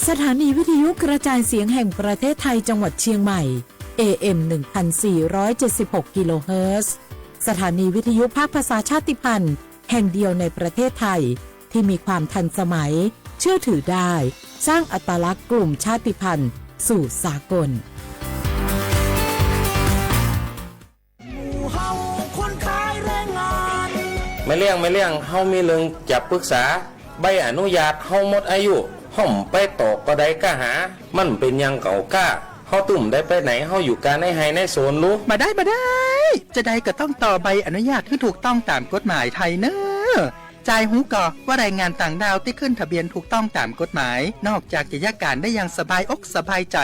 สถานีวิทยุกระจายเสียงแห่งประเทศไทยจังหวัดเชียงใหม่ เอ เอ็ม หนึ่งพันสี่ร้อยเจ็ดสิบหก กิโลเฮิรตซ์ สถานีวิทยุภาคภาษาชาติพันธุ์แห่งเดียวในประเทศไทย ที่มีความทันสมัย เชื่อถือได้ สร้างอัตลักษณ์กลุ่มชาติพันธุ์สู่สากล Mej Liaj, Mej Liaj, hauv mej leej cas pwg xav, ใบอนุญาต hauv moj a yuj, hauv peb tom ko dai kaj hav, maj pes nyaj nkaum kaj, hauv twb mus dai peb nais, hauv yus kaj neb hais neb xua lub. บ่ได้ บ่ได้ จะใดก็ต้องต่อใบอนุญาตให้ถูกต้องตามกฎหมายไทยเนอะ จายฮู้ก่อว่าแรงงานต่างด้าวที่ขึ้นทะเบียนถูกต้องตามกฎหมาย นอกจากจะยากการได้อย่างสบายอกสบายใจ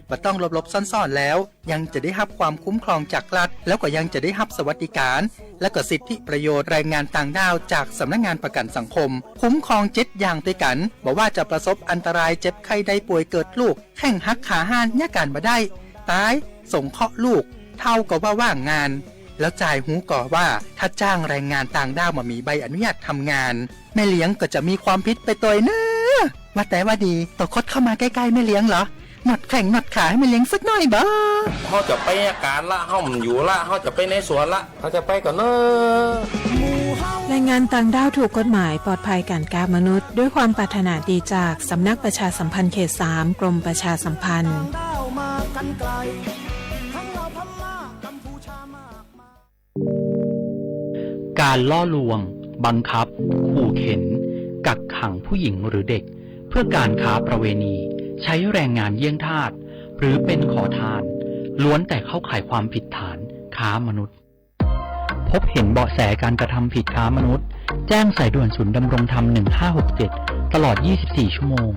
บ่ต้องหลบหลบซ่อนซ่อนแล้ว ยังจะได้รับความคุ้มครองจากรัฐ แล้วก็ยังจะได้รับสวัสดิการ และก็สิทธิประโยชน์แรงงานต่างด้าวจากสำนักงานประกันสังคม คุ้มครองเจ็ดอย่างด้วยกัน บ่ว่าจะประสบอันตรายเจ็บไข้ได้ป่วยเกิดลูก แข้งหักขาห้าน ยากการบ่ได้ ตาย สงเคราะห์ลูก เฒ่าก็ว่าว่างงาน แล้วจายฮู้ก่อว่าถ้าจ้างแรงงานต่างด้าวบ่มีใบอนุญาตทำงาน แม่เลี้ยงก็จะมีความผิดไปตวยเนอะ ว่าแต่ว่าดี โตคดเข้ามาใกล้ๆแม่เลี้ยงเหรอ นวดแข้งนวดขาให้แม่เลี้ยงสักหน่อยบ่ Hauv cov peb nyaj kaj laj, hauv mus yuav laj, hauv cov peb neb xua laj, hauv cov peb kom na. แรงงานต่างด้าวถูกกฎหมายปลอดภัยการค้ามนุษย์ ด้วยความปรารถนาดีจากสำนักประชาสัมพันธ์เขตสาม กรมประชาสัมพันธ์ การล่อลวง บังคับ ขู่เข็น กักขังผู้หญิงหรือเด็ก เพื่อการค้าประเวณี ใช้แรงงานเยี่ยงทาส หรือเป็นขอทาน ล้วนแต่เข้าข่ายความผิดฐานค้ามนุษย์ พบเห็นเบาะแสการกระทำผิดค้ามนุษย์ แจ้งสายด่วนศูนย์ดำรงธรรม หนึ่งห้าหกเจ็ด ตลอด ยี่สิบสี่ ชั่วโมง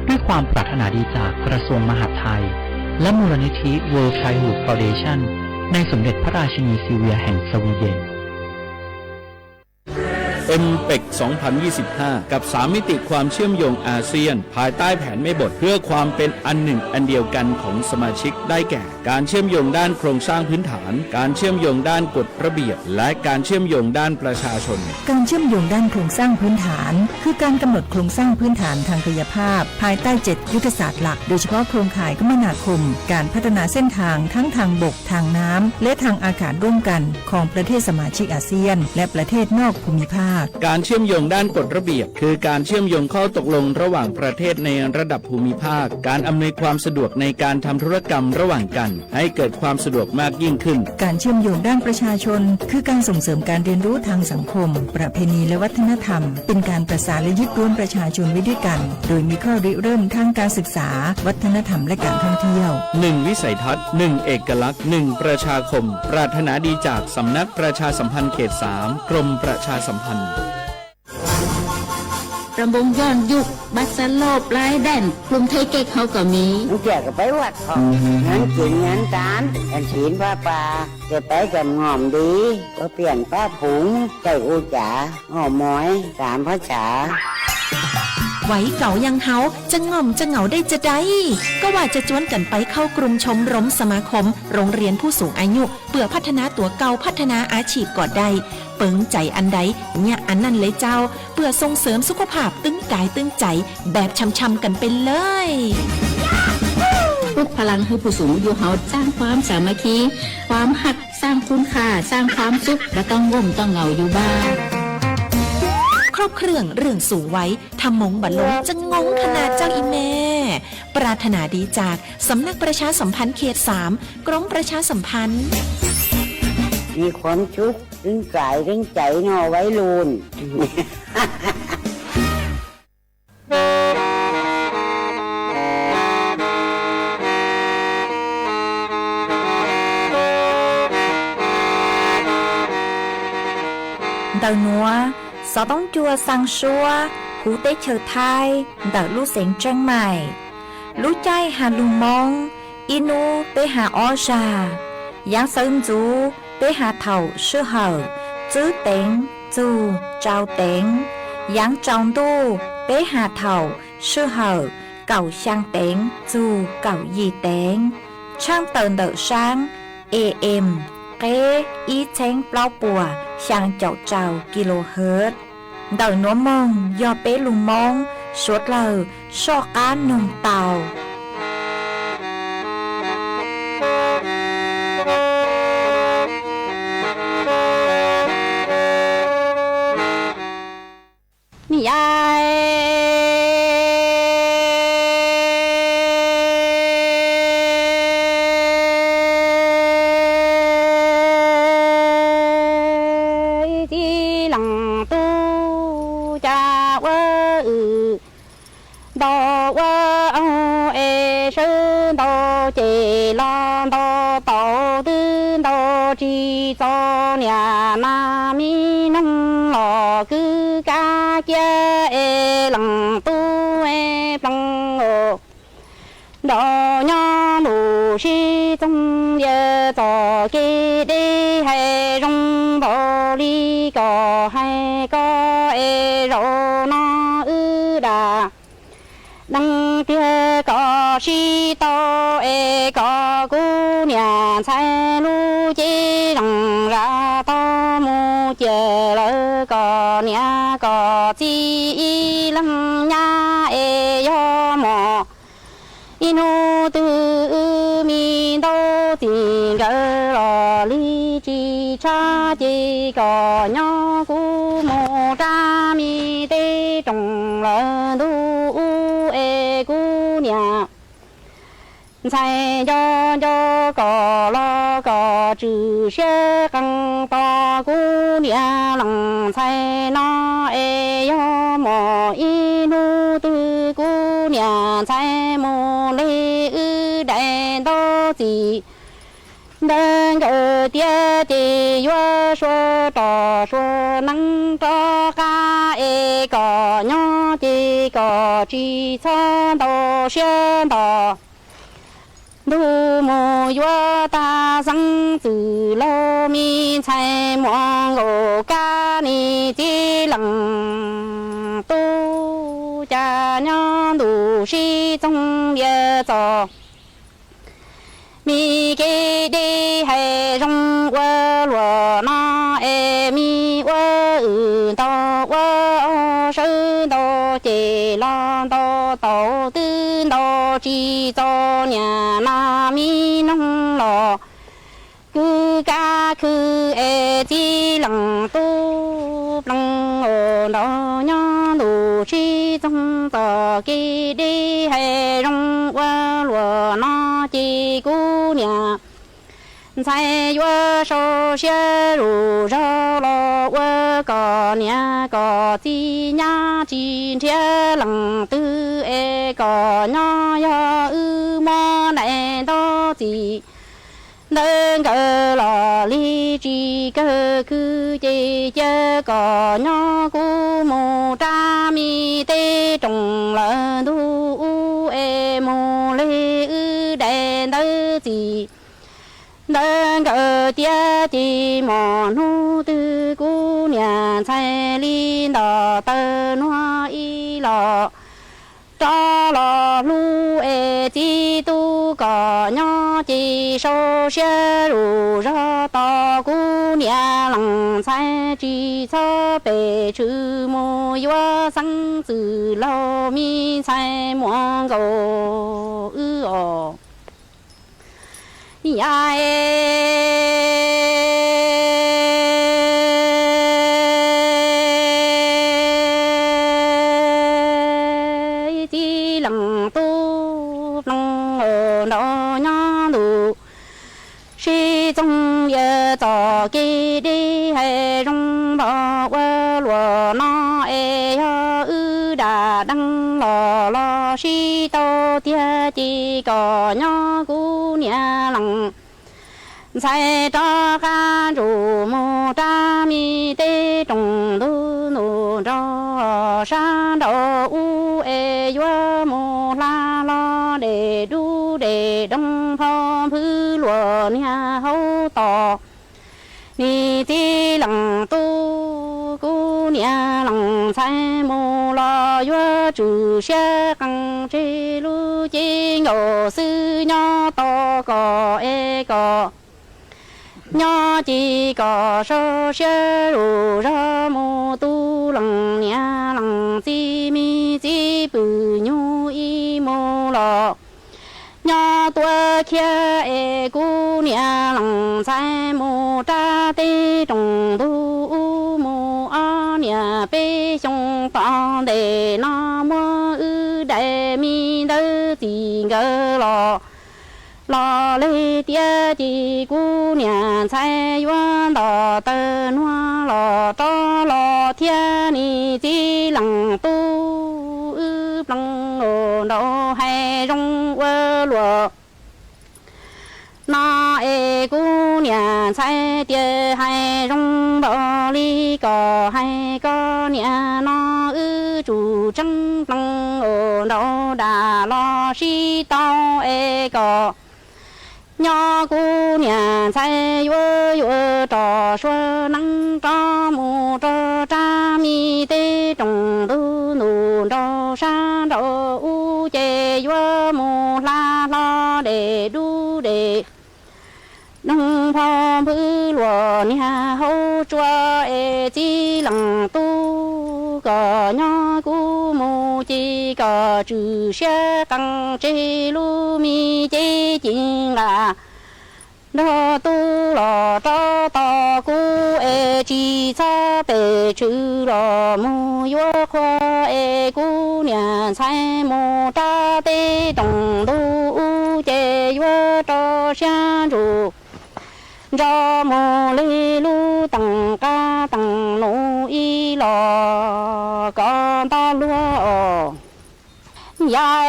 ด้วยความปรารถนาดีจากกระทรวงมหาดไทย และมูลนิธิ World Childhood Foundation ในสมเด็จพระราชินีซิลเวียแห่งสวีเดน เอ็มเปก สองพันยี่สิบห้า กับ สาม มิติความเชื่อมโยงอาเซียน ภายใต้แผนแม่บทเพื่อความเป็นอันหนึ่งอันเดียวกันของสมาชิก ได้แก่ การเชื่อมโยงด้านโครงสร้างพื้นฐาน การเชื่อมโยงด้านกฎระเบียบ และการเชื่อมโยงด้านประชาชน การเชื่อมโยงด้านโครงสร้างพื้นฐาน คือกำหนดโครงสร้างพื้นฐานทางกายภาพ ภายใต้ เจ็ด ยุทธศาสตร์หลัก โดยเฉพาะโครงข่ายคมนาคม การพัฒนาเส้นทางทั้งทางบก ทางน้ำ และทางอากาศร่วมกันของประเทศสมาชิกอาเซียน และประเทศนอกภูมิภาค การเชื่อมโยงด้านกฎระเบียบ คือการเชื่อมโยงข้อตกลงระหว่างประเทศในระดับภูมิภาค การอำนวยความสะดวกในการทำธุรกรรมระหว่างกัน ให้เกิดความสะดวกมากยิ่งขึ้น การเชื่อมโยงด้านประชาชน คือการส่งเสริมการเรียนรู้ทางสังคม ประเพณีและวัฒนธรรม เป็นการประสานและยึดรวมประชาชนไว้ด้วยกัน โดยมีข้อริเริ่มทั้งการศึกษา วัฒนธรรม และการท่องเที่ยว หนึ่ง วิสัยทัศน์ หนึ่ง เอกลักษณ์ หนึ่ง ประชาคม ปรารถนาดีจากสำนักประชาสัมพันธ์เขต สาม กรมประชาสัมพันธ์ รำวงย้อนยุค บัสโลป ไลแดน กลุ่มไทยเก๊กเขาก็มี เจ้าก็ไปวัดเขา งานกินงานการ กันศีลผ้าป่า จะไปกับง่อมดี ก็เปลี่ยนป้าผง ใส่อูจ๋า อ้อมอย สามภาษา ไหวเก๋าอย่างเฮา จะง่อมจะเหงาได้จะใด ก็ว่าจะจวนกันไปเข้ากลุ่มชมรมสมาคม โรงเรียนผู้สูงอายุ เปื่อพัฒนาตั๋วเก่า พัฒนาอาชีพก็ได้ เปิงใจ๋อันใด เยียะอันนั้นเลยเจ้า เปื่อส่งเสริมสุขภาพตึงกายตึงใจ๋ แบบช่ำๆกันไปเลย ปลุกพลังหื้อผู้สูงอายุเฮา สร้างความสามัคคี ความฮัก สร้างคุณค่า สร้างความสุข บ่ต้องง่มต้องเหงาอยู่บ้าน ครบเครื่องเรื่องสูงวัย ถ้ามงบ่ลง จะงงขนาดเจ้าอีแม่ ปรารถนาดีจากสำนักประชาสัมพันธ์เขตสาม กรมประชาสัมพันธ์ มีความสุข ตึงกายตึงใจ๋เนาะวัยรุ่น Ntawm nuav, xov toob cua xaa suab huv teb chaws Thaib ntawm lub xeev Tseeb Maim. Lub caij has lug Moob, ib nub peb has ob zag. Yaav xawv ntxuv peb has thaum sij hawm tswb teev txug tsau teev. Yaav tsaus ntuj peb has thaum sij hawm kaum xyaa teev txug kaum yim teev. Tshaaj tawm ntawm saab A M qeb ib txheeb plaub puas xyaa caum rau kilohertz. Ntawm nuav moog yog peb lug Moob suav dlawg soj qab noog tau. Yaj txiv leej tub, cas ua wb ntau ua aug es sawv ntau ces los ntau tau twb ntau tsis txog niam nas me noog los kwv kab kiag es leej tub es pleev os. Nrog nyob ntu sib txoog lias txom kev deb hais zoo npaum li kom hais koj es zaum no wb dam deev tiag kom sib tau es kom kuv niam ntxhais lub cev zoo zam tau mus ciam lawv kom niam kom txiv ib leeg nyab es yog mos ib hnub twg wb me ntaub txiv nkawd los li tsis tshab ces kom nyob kuv mus rab me teb roos lawm ntuj ub es kuv niam ntxhais nco nco kom los kom tswm siab qees tos kuv niam leej ntxhais no es yog mus ib hnub twg kuv niam ntxhais mus li wb daim ntaub txiv ntawd nkawd tiav ces yuav sua rog sua neeb rov qab es kom nyob ces kom tsis txhob ntau siab nto ntug mus yuav tag xeeb txwm laug me ntxhais muam nkaus kab ni txiv leej tub, cas nyob ntu sib txoog lias txom me kev deb hais zoo ua luaj no es me ua wb ntau ua aug sawv ntau ces los ntau tau twb ntau tsis txog niam nas me noog los kwv kab khw es txiv leej tub pleev os. Nrog nyob ntu sib txoog txom kev deb hais zoo ua luaj no ces kuv niam ntxhais yuav sau siab zuj zog los ua kom niam kom txiv nyab tsis nrhiav leej twg es kom nyob yog wb muab daim ntaub txiv ntawd nkawd los li tsis kawg khw ces cia kom nyob kuv mus rab me teb roos lawm ntuj ub es mus li wb daim ntawv txiv ntawd nkawd tiav ces mus hnub twg kuv niam ntxhais li nto taw nuag ib los rov los hlub es txiv tub kom nyob ces sau siab zuj zog tos kuv niam leej ntxhais tsis txhob pem tshwm mus yuav xeeb txwm laug me ntxhais muam nkaus wb os. Yaj txiv leej tub pleev os, nrog nyob ntu sib txoog lias txom kev deb hais zoo npaum ua luaj no es yog wb dam deev los los sib tau tiag ces kom nyob kuv niam leej ntxhais rov qab ntsuj mus rab me teb roos ntuj ntuj nrog sab nraud ub es yuav mus hla hlo dej dub dej doog phov nphwv luaj niag hauv tos. Nim txiv leej tub kuv niam leej ntxhais mus los yuav tswm siab qees tseg lub cev nkaus xwb nyob tos kom es kom nyob ces kom sau siab zuj zog mus tu leej niam leej txiv me txiv ntxhais mus rau teb rooj ntug ub mus ob niam peb xyoo tom ntej no muab wb daim me ntawv txim nkawd los, los li tiav ces kuv niam ntxhais yuav nto taws nuag los rov los thiab ne txiv leej tub. Wb plees ua nraug hais zoo ua luaj no es kuv niam ntxhais tias hais zoo npaum li koj hais koj niam no wb tsum tseeb plees ua nraug dam los sib tau es kom nyob kuv niam ntxhais yuav yuav rau suav neeb rov mus rau rab me teb rooj ntug ntuj nraug sab nraug ub ces yuav mus hla hlo dej dub dej doog phoj npwb luaj niag hauv tsua es txiv leej tub koj nyob kuv mus ces koj tswm siab qee tseg lub me cev ci nqa nrog tub los rov tos kuv es tsis txhob pem tshwm los mus yuav qhua es kuv niam ntxhais mus rau teb rooj ntug ub ces yuav rau siab ntsuj nrog mus li lub teem qab teem nus ib los koj nto luag os. Yog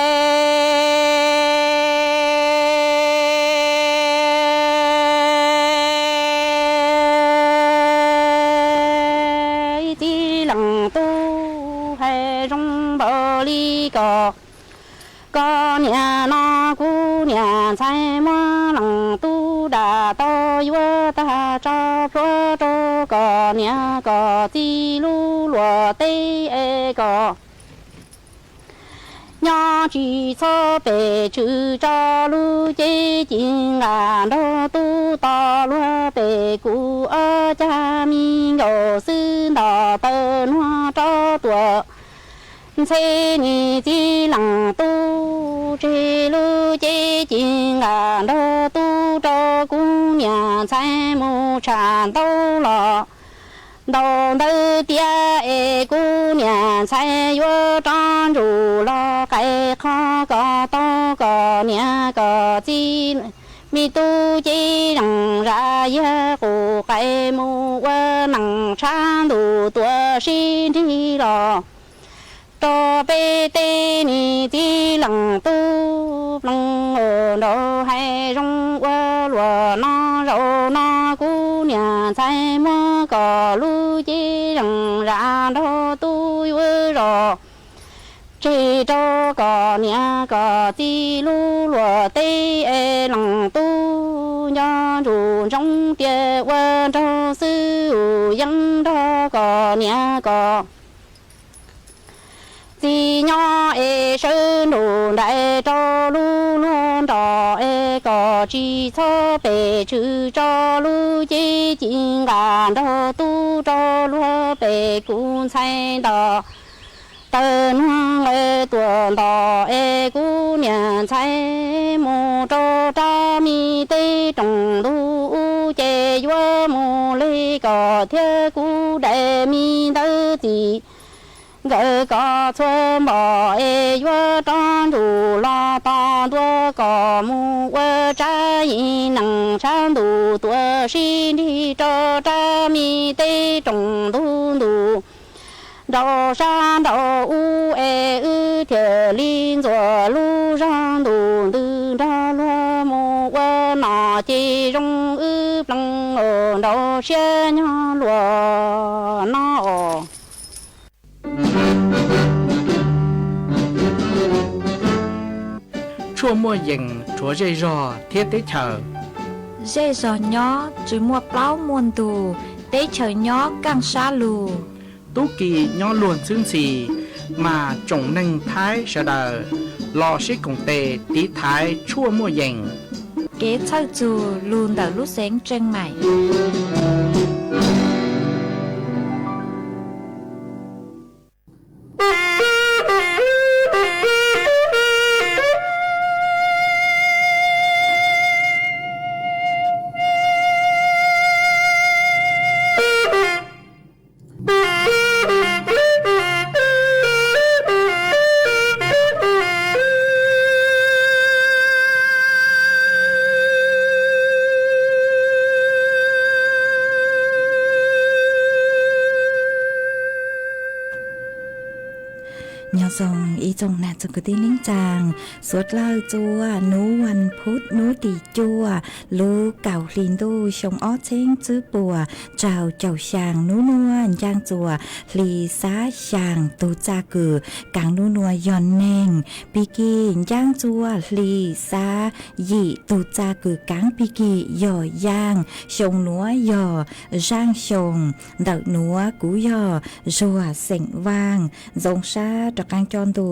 txiv leej tub hais zoo npaum li koj, koj niam no kuv niam ntxhais muab leej tub dam tau yuav tag tso plhuav rau koj niam koj txiv lub luaj teb es koj nyob tsis txhob pem tshwm tso lub cev ci nqa nrog tub tos luag pem kuv ob cag me nkaus xwb nto taws nuag rov tuaj ntxhe ne txiv leej tub tseg lub cev ci nqa nrog tub rau kuv niam ntxhais mus tsham ntaub los ntaus ntawv tiav es kuv niam ntxhais yuav rov ntsum los qais qhov koj tau koj niam koj txiv me tub cev zeej zam yag qus qais mus ua neej tshav ntuj tuaj sib nrig los rau peb teb ne txiv leej tub plees ua nraug hais zoo ua luaj no zaum no kuv niam ntxhais muab koj lub cev zeej zam nrog tub yuav zos tseg rau koj niam koj txiv lub luaj teb es leej tub nco ntsuj ntsoov tias ua nraug xwb yeej nrog koj niam koj txiv nyob es sawv ntuj nraim rau lub luag nrog es koj tsis txhob pem tshwm tso lub cev ci nqa nrog tub rau luag pem kuv ntxhais nto taws nuag nqes tuaj nto es kuv niam ntxhais mus rau rab me teb rooj ntug ub ces yuav mus li koj thiab kuv daim me ntawv txim nkawd koj txhua npom es yuav rov ntsum los tos ntua koj mus ua tsab yim neej tshav ntuj tuaj sib nrig rau rab me teb rooj ntug ntuj nraug sab nraug ub es wb thiaj li ntxuav lub zog ntuj ntws nrog luag mus ua nom ces zoo wb plees ua nraug siab nyob luaj no os. Tshuaj muaj yees rhuav zej zog thiab teb chaws. Zej zog nyob tsis muaj plaub muaj ntug, teb chaws nyob kaaj sab lug. Tub ki nyob luag ntxhwb ntxhi, mas tsoom neeg Thaib sawv daws los sib koom tes tiv thaiv tshuaj muaj yees. Kev txhawj txug lug ntawm lub xeev Tseej Maim. Nyob zoo ib tsoom nam txiv kwv tij neej tsaa, suav dlawg txua nub vas phuv nub tim cuaj lub kaum hli ntuj xyoo ob txheeb tsib puas rau caum xyaa, nub nuav ncaaj txua hli xab xyaa, tug txaj kws kaav nub nuav yog neeg. Pig kig ncaaj txua hli xab yim, tug txaj kws kaav pig kig yog yaaj. Xyoo nuav yog zaaj xyoo, ntawm nuav kuv yog Zuag xeem Vaaj. Ntxoo sab rov qaab coj ntu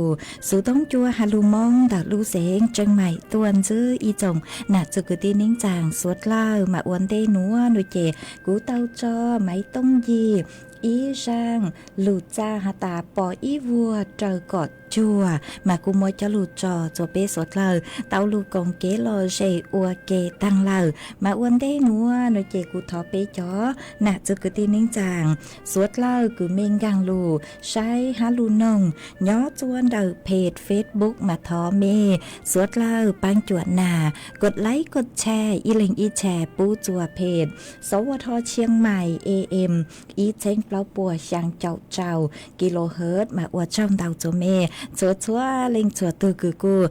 xuv toob cua has lug Moob ntawm lub xeev Tseem Maim tuaj ntsib ib tsoom nam txiv kwv tij neej tsaa suav dlawg. Mas ua ntej nuav nuav ces kuv tau tso maiv tooj yig ib zaaj lug txaj has tas pom ib vuag raws kom cuag, mas kuv muab coj lug tso txua peb suav dlawg tau lug koom kev lom zem ua ke taag lawm. Mas ua ntej nuav nuav ces kuv thov peb cov nam txiv kwv tij neej tsaa suav dlawg kws mej nkaag lug saib hab lug noog nyob txua ntawm peg Facebook mas thov mej suav dlawg paab cuam nas kod like kod share ib leeg ib share pub txua peg Sov Ua Tho Chiang Mai A M ib txheeb plaub puas xyaa caum rau kilohertz. Mas ua tsaug ntau txua mej txhua txhua leej txhua tug kws kuj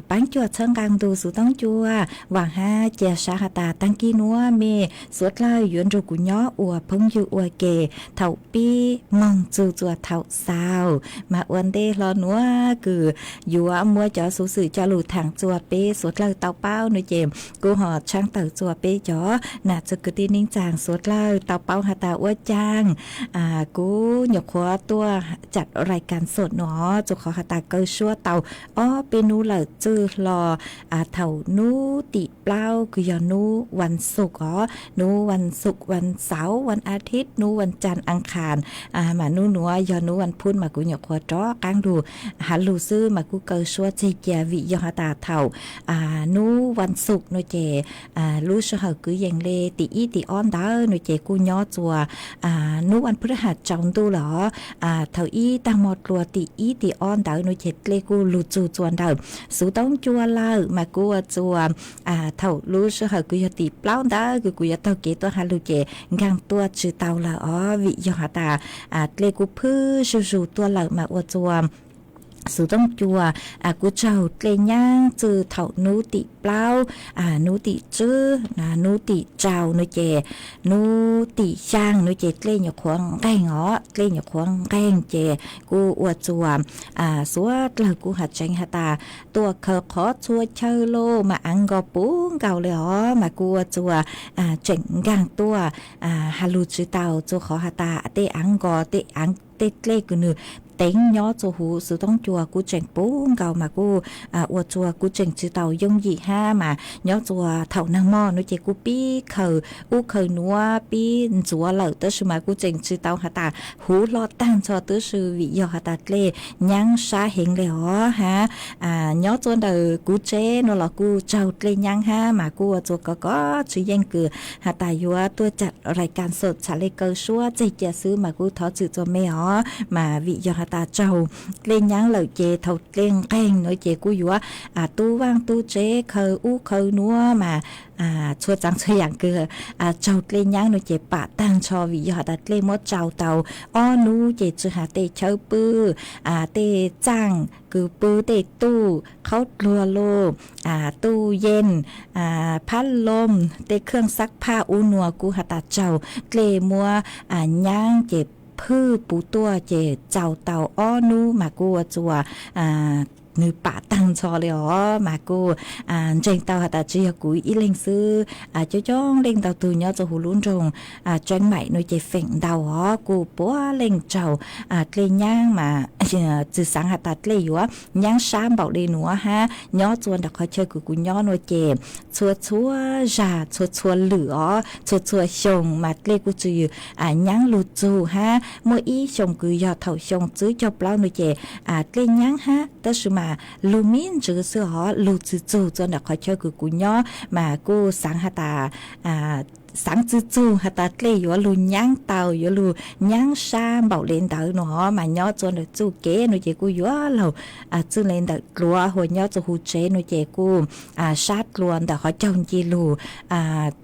paab cuam txhawb nqaa ntu xuv toob cua. Vaam hab cia sab has tas taag kig nuav mej suav dlawg yuav nrug kuv nyob ua phooj ywg ua ke thaum pib moog txug txua thaum xaus. Mas ua ntej hlo nuav kws yuav muab cov xuv xwm coj lug thaam txua peb suav dlawg tau paub nuav ces kuv ho tshaab tawm txua peb cov nam txiv kwv tij neej tsaa suav dlawg tau paub has tas ua caag kuv nyuam qhuav tuaj cam rai kas xom nuav txug qhov has tas kaw suab tau ob peb nub lawm txwj hlo thaum nub tim plaub kws yog nub vas xuv os, nub vas xuv, vas xauv, vas a thib, nub vas cas, a khas, mas nub nuav yog nub vas phuv mas kuv nyuam qhuav rov qaab lug has lug xwb mas kuj kaw suab txig cia vim yog has tas thaum nub vas xuv nuav ces lub sij hawm kwv yees le tim ib tim ob ntawd nuav ces kuj nyob txua nub vas phuv has tsaus ntuj lawm os. Thaum ib taag mo dlua tim ib tim ob ntawd nuav ces dlej kuj lug txug txua ntawm xuv toob cua lawm mas kuj ua txua thaum lub sij hawm kws yog tim plaub ntawd kws kuv yuav taug kev tuaj has lug ces nkaag tuaj tsi tau lawm os vim yog has tas dlej kuj phwj zuj zus tuaj lawm mas ua txua xuv toob cua kuj tsaug dlej nyaab txwj thaum nub tim plaub, nub tim tswb, nub tim rau nuav ces nub tim xyaa nuav ces dlej nyuam qhuav nqeeg os, dlej nyuam qhuav nqeeg ces kuj ua txua suav dlawg kuj has tseev has tas tuaj khaws qhov txhua chaw lauj mas aav nkos puv nkaus le os mas kuj ua txua tseem nkaag tuaj has lug tsi tau txug qhov has tas tej aav nkos tej aav tej dlej kws nwg teev nyob txua huv xuv toob cua kuj tseem puv nkaus mas kuj ua txua kuj tseem tsi tau yooj yim hab mas nyob txua thaum naag mo nuav ces kuj pib khaws ub khaws nuav pib ntxuav lawm tab sis mas kuj tseem tsi tau has tas huv hlo taag nrho tab sis vim yog has tas dlej nyaab sab heev le os hab nyob txua ntawm kuv tsev nuav los kuj tsaug dlej nyaab hab mas kuj ua txua kov kov tsi yeej kws has tas yuav tuaj cam rai kas xom txhad le kaw suab txig cia xwb mas kuj thov txim txua mej os mas vim yog has tas tsaug dlej nyaab lawm ces thaum dlej nqeeg nuav ces kuj yuav tub vaaj tub tsev khaws ub khaws nuav mas txhua txaav txhua yaam kws tsaug dlej nyaab nuav ces pam taag nrho vim yog has tas dlej muab tsau tau ob nub ces tsi has tej chawb pwj tej txaaj kws pwj tej tuj qhaub dluag lauj, tuj yeej, phab looj, tej kheej xab phaj ub nuav kuj has tas tsaug dlej muab nyaab ces phwj puv tuaj ces tsau tau ob nub mas kuj ua txua nwg pam taag nrho le os mas kuj ntseeg tau has tas tsi yog kuv ib leeg xwb, coob coob leej ntau tug nyob txua huv lub nroog Tseeb Maim nuav ces feem ntau os kuj puav leej tsaug dlej nyaab mas tsi xaav has tas dlej yuav nyaab sab npaum le nuav hab nyob txua nram qhov chaw kws kuv nyob nuav ces txhua txhua zag txhua txhua lwm os txhua txhua xyoo mas dlej kuj tsi nyaab lug txug hab muaj ib xyoo kws yog thaum xyoo tsib caug plaub nuav ces dlej nyaab hab tab sis mas lug me ntsws xwb os lug tsi txug txua nram qhov chaw kws kuv nyob mas kuj xaav has tas xaav txug txug has tas dlej yuav lug nyaab tau, yuav lug nyaab sab npaum le ntawd no mas nyob rua ntawm txuj kev no ces kuj yuav lug txwj le ntawm dluav huv nyob rua huv tsev no ces kuj sab dlua ntawm hov caug nce lug,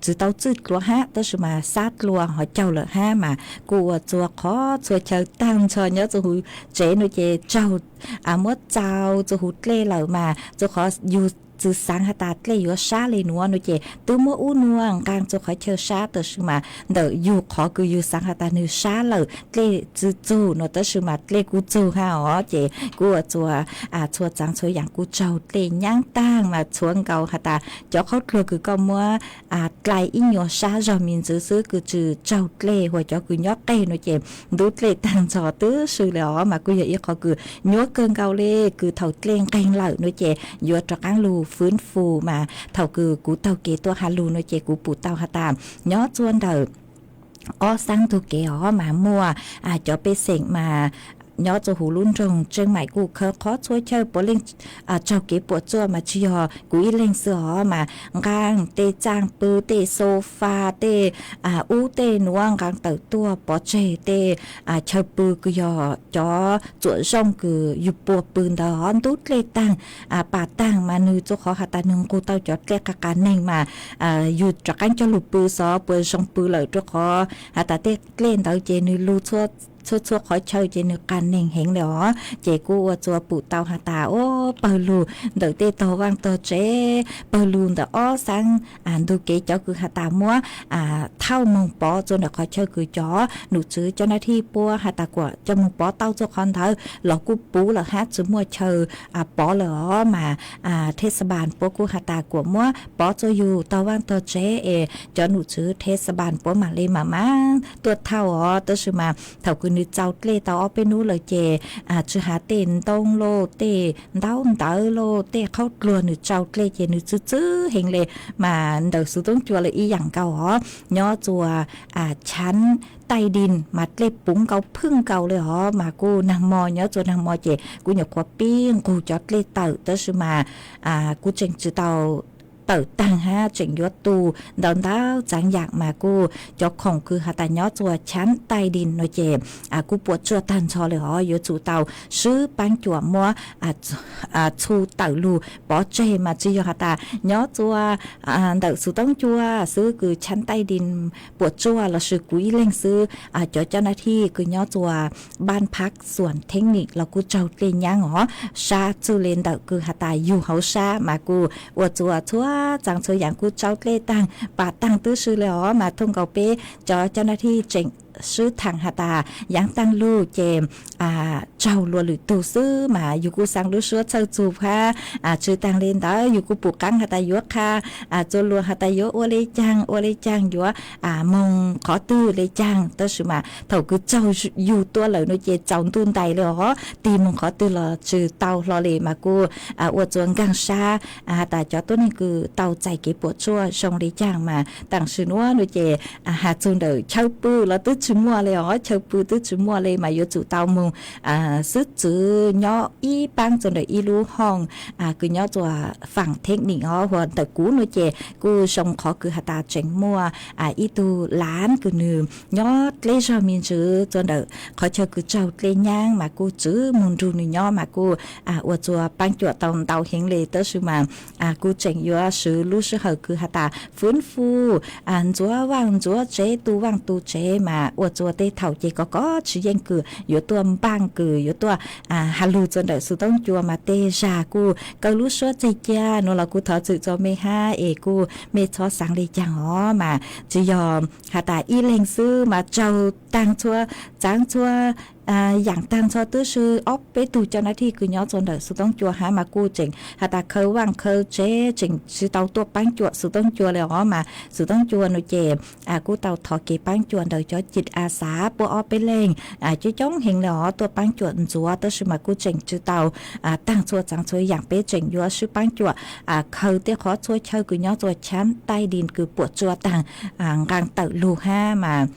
tsi tau txwj dluav hab tab sis mas sab dlua hov caug lawm hab mas kuj ua rua qhov txhua chaw taag nrho nyob rua huv tsev no ces tsaug, muab txaus rua huv dlej lawm mas rua qhov yug tsi xaav has tas dlej yuav sab le nuav no ces twb muab ub nuav nqaa rua qhov chaw sab tab sis mas ntawm yug qhov kws yug xaav has tas nwg sab lawm dlej tsi txug no tab sis mas dlej kuj txug hab os ces kuj ua rua txhua txaav txhua yaam kuj tsaug dlej nyaab taag mas txhua nkaus has tas cov qhaub dluag kws koj muab dlai ib nyuas sab zog me ntsis xwb kws tsi tsaug dlej huv cov kws nyob qeg no ces ntub dlej taag nrho tib si le os mas kuj yog ib qhov kws nyuab kawg nkaus le kws thaum dlej nqeeg lawm no ces yuav rov qaab lug fwv fus mas thaum kws kuv taug kev tuaj has lug no ces kuv pum tau has tas nyob rua ntawm ob xaav ntug kev os mas muaj cov pej xeem mas nyob rua huv lub nroog Tseej Maim kuj khaws qhov txhua chaw puav leej tsaug kev puam tsuaj mas tsi yog kuv ib leeg xwb os mas nqaa tej txaaj pw, tej sofa, tej ub tej nuav nqaa tawm tuaj pov tseg tej chaw pw kws yog cov txuam zooj kws yug puag pw ntawd os ntub dlej taag, pam taag mas nwg rua qhov has tas nwg nqug tau cov dlej qas qas neeg mas yug rov qaab coj lug pw xwb puas zoo pw lawm rua qhov has tas tej dlej ntawd ces nwg lug txhua txhua qhov chaw ces nwg qas neeg heev le os ces kuj ua rua pum tau has tas ua pawg lug ntawm tej tog vaaj tog tsev, pawg lug ntawm ob xaav ntug kev cov kws has tas muab thauj moog pov rua ntawm qhov chaw kws cov num tswv cov nav thij puab has tas kuam coj moog pov tau rua qhov ntawd los kuj puv lawm hab tsi muaj chaw pov lawm os mas thej xa npas puab kuj has tas kuam muab pov rua yug tog vaaj tog tsev es cov num tswv thej xa npas puab mam le mam maab tuaj thauj os tab sis mas thaum kws nwg txaus dlej tau ob peb nub lawm ces tsi has tej ntoo los tej ntaub ntawv los tej qhaub dluag nwg tsaus dlej ces nwg txwj txwj heev le mas ntawm Xuv Toob Cua lawm ib yaam nkaus os nyob rua Chav Taij Dij mas dlej puv nkaus phwj nkaus le os mas kuj naag mo nyob rua naag mo ces kuj nyuam qhuav pib nqug cov dlej tawm tab sis mas kuj tseem tsi tau tawm taag hab tseem yuav tu ntau ntau txaav yaam mas kuj cov khoom kws has tas nyob rua Chav Taij Dij no ces kuj puam tsuaj taag nrho le os yuav tsum tau swb paab cuam muab txhu tawm lug pov tseg mas tsi yog has tas nyob rua ntawm Xuv Toob Cua xwb kws Chav Taij Dij puam tsuaj lossis kuv ib leeg xwb, cov coj nav thij kws nyob rua Npaaj Phab Xuam Theeb Nim los kuj tsaug dlej nyaab os sab txwj le ntawm kws has tas yug hauv sab mas kuj ua rua txhua txaav txhua yaam kuj tsaug dlej taag pam taag tib si le os mas thooj nkaus peb cov coj nav thij tseem swb thaam has tas yaav taag lug ces tsaug luas lwm tug xwb mas yug kuj xaa lub suab txhawj txug hab tsi taag le ntawd yug kuj pum qaab has tas yuav qha rua luas has tas yuav ua le caag ua le caag yuav moog qhov twg le caag tab sis mas thaum kws tsaug yug tuaj lawm no ces tsaus ntuj ntais le os tig moog qhov twg los tsi tau hlo le mas kuj ua rua nkaag sab has tas cov tuab neeg kws tau txais kev puam tsuaj zoo le caag mas taam sim nuav no ces has txug ntawm chaw pw los twb tsi muaj le os chaw pw twb tsi muaj le mas yuav tsum tau moog xwb txwv nyob ib paab rua ntawm ib lub hooj kws nyob rua faam theeb nim os huas ntawm kuv no ces kuj zoo qhov kws has tas tseem muaj ib tug laav kws nwg nyob dleb zog me ntsis rua ntawm qhov chaw kws tsaug dlej nyaab mas kuj tswv moog nrug nwg nyob mas kuj ua rua paab cuam tau ntau heev le tab sis mas kuj tseem yuav swv lub sij hawm kws has tas fwv fwj ntxuav vaaj ntxuav tsev tu vaaj tu tsev mas ua rua tej thaum ces kov kov tsis yeej kws yuav tuaj npaaj kws yuav tuaj has lug rua ntawm Xuv Toob Cua mas tej zag kuj kaw lub suab txeg ca nuav los kuj thov txim rua mej hab es kuj mej txhob xaav le caag os mas tsi yog has tas ib leeg xwb mas tsaug taag txhua txaav txhua yaam taag txhua tib si ob peb tug coj nav thij kws nyob rua ntawm Xuv Toob Cua hab mas kuj tseem has tas khaws vaaj khaws tsev tseem tsi tau tuaj paab cuam Xuv Toob Cua le os mas Xuv Toob Cua no ces kuj tau thov kev paab cuam ntawm cov cim a xav puab ob peb leeg coob coob heev le os tuaj paab cuam ntxuav tab sis mas kuj tseem tsi tau taag txhua txaav txhua yaam peb tseem yuav swb paab cuam khaws tej qhov txhua chaw kws nyob rua Chav Taij Dij kws puam tsuaj taag nqaa tawm lug hab mas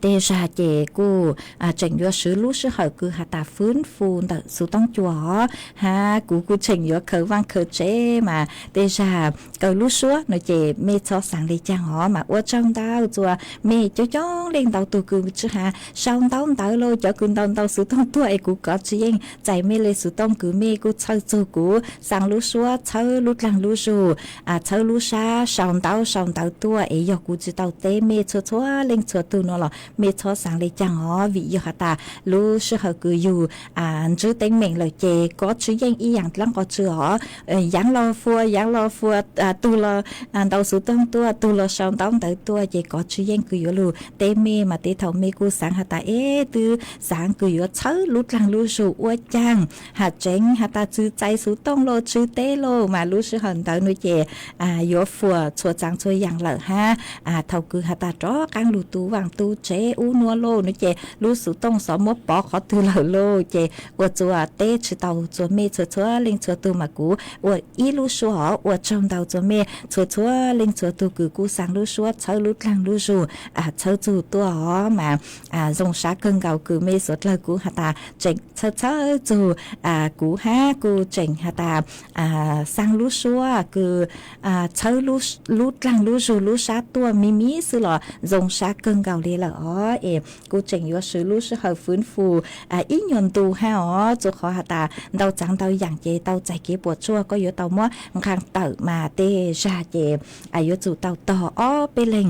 Tej zag ces kuj tseem yuav swv lub sij hawm kws has tas fwv fu ntawm xuv tooj cua os, hab kuv kuj tseem yuav khaws vaaj khaws tsev mas tej zag kaw lub suab no ces mej txhob xaav le caag os. Mas ua tsaug ntau txuas mej coob coob leej ntau tug kws tsi has sau ntaub ntawv lauj, cov kws ntaus ntaus xuv tooj tuaj es kuv kov tsi yeej txais mej le xuv tooj kws mej kuj txhawj txug kuv xaa lub suab, txhawb lub dlaag lub zug, txhawb lub sab sau ntaub sau ntawv tuaj es yog kuv tsi tau teb mej txhua txhua leej txhua tug no los mej txhob xaav le caag os, vim yog has tas lub sij hawm kws yug ntsib teeb meem lawm ces kov tsi yeej ib yaam dlaab qhov tsw os. Yaav los fua, yaav los fua, tug los ntaus xuv tooj tuaj, tug los sau ntaub ntawv tuaj ces kov tsi yeej kws yuav lug teb mej mas tej thaum mej kuj xaav has tas eb twb xaav kws yuav txhawb lub dlaag lub zug ua caag, has tseev has tas tsi txais xuv tooj los tsi teb lauj mas lub sij hawm ntawd no ces yuav fuam txhua txaav txhua yaam lawm hab. Thaum kws has tas rov qaab lug tu vaaj tu tsev ub nuav lauj no ces lub xuv tooj xov muab pov qhov twg lawm lauj ces ua txuas teb tsi tau txuas mej txhua txhua leej txhua tug mas kuv ua ib lub suab os, ua tsaug ntau txuas mej txhua txhua leej txhua tug kws kuj xaa lub suab txhawb lub dlaag lub zug txhawb txug tuaj os mas zoo sab kawg nkaus kws mej suav dlawg kuj has tas tseem txhawb txhawb txug kuv hab kuj tseem has tas xaa lub suab kws txhawb lub dlaag lub zug lub sab tuaj miv miv xwb los zoo sab kawg nkaus li lawm os. Es kuj tseem yuav swv lub sij hawm fwv fu ib nyuag ntu hab os, txuas qhov has tas ntau txaav ntau yaam ces tau txais kev puam tsuaj, koj yuav tau muab nqaa tawm mas tej zag ces yuav tsum tau tog ob peb leeg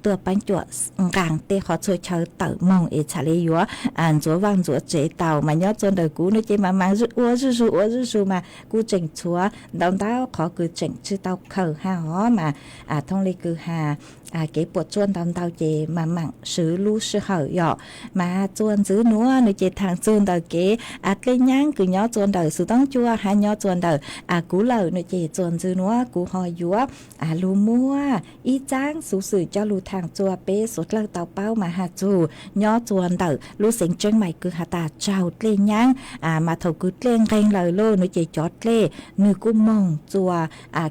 tuaj paab cuam nqaa tej qhov txhua chaw tawm moog es txham le yuav ntxuav vaaj ntxuav tsev tau mas nyob txuas ntawm kuv no ces mas mas ua zuj zug ua zuj zug mas kuj tseem tshuav ntau ntau qhov kws tseem tsi tau khaws hab os mas thooj le kws has kev puam tsuaj ntau ntau ces mas maam swv lub sij hawm yom. Mas txuas ntxiv nuav no ces thaam txug ntawm kev dlej nyaab kws nyob txuas ntawm xuv toob cua hab nyob txuas ntawm kuv lawm no ces txuas ntxiv nuav kuv ho yuav lug muab ib txaab xuv xwm coj lug thaam txuas peb suav dlawg tau paub mas has txug nyob txuas ntawm lub xeev Tseeb Maim kws has tas tsaug dlej nyaab. Mas thaum kws dlej nqeeg lawm lauj no ces cov dlej nwg kuj moog txuas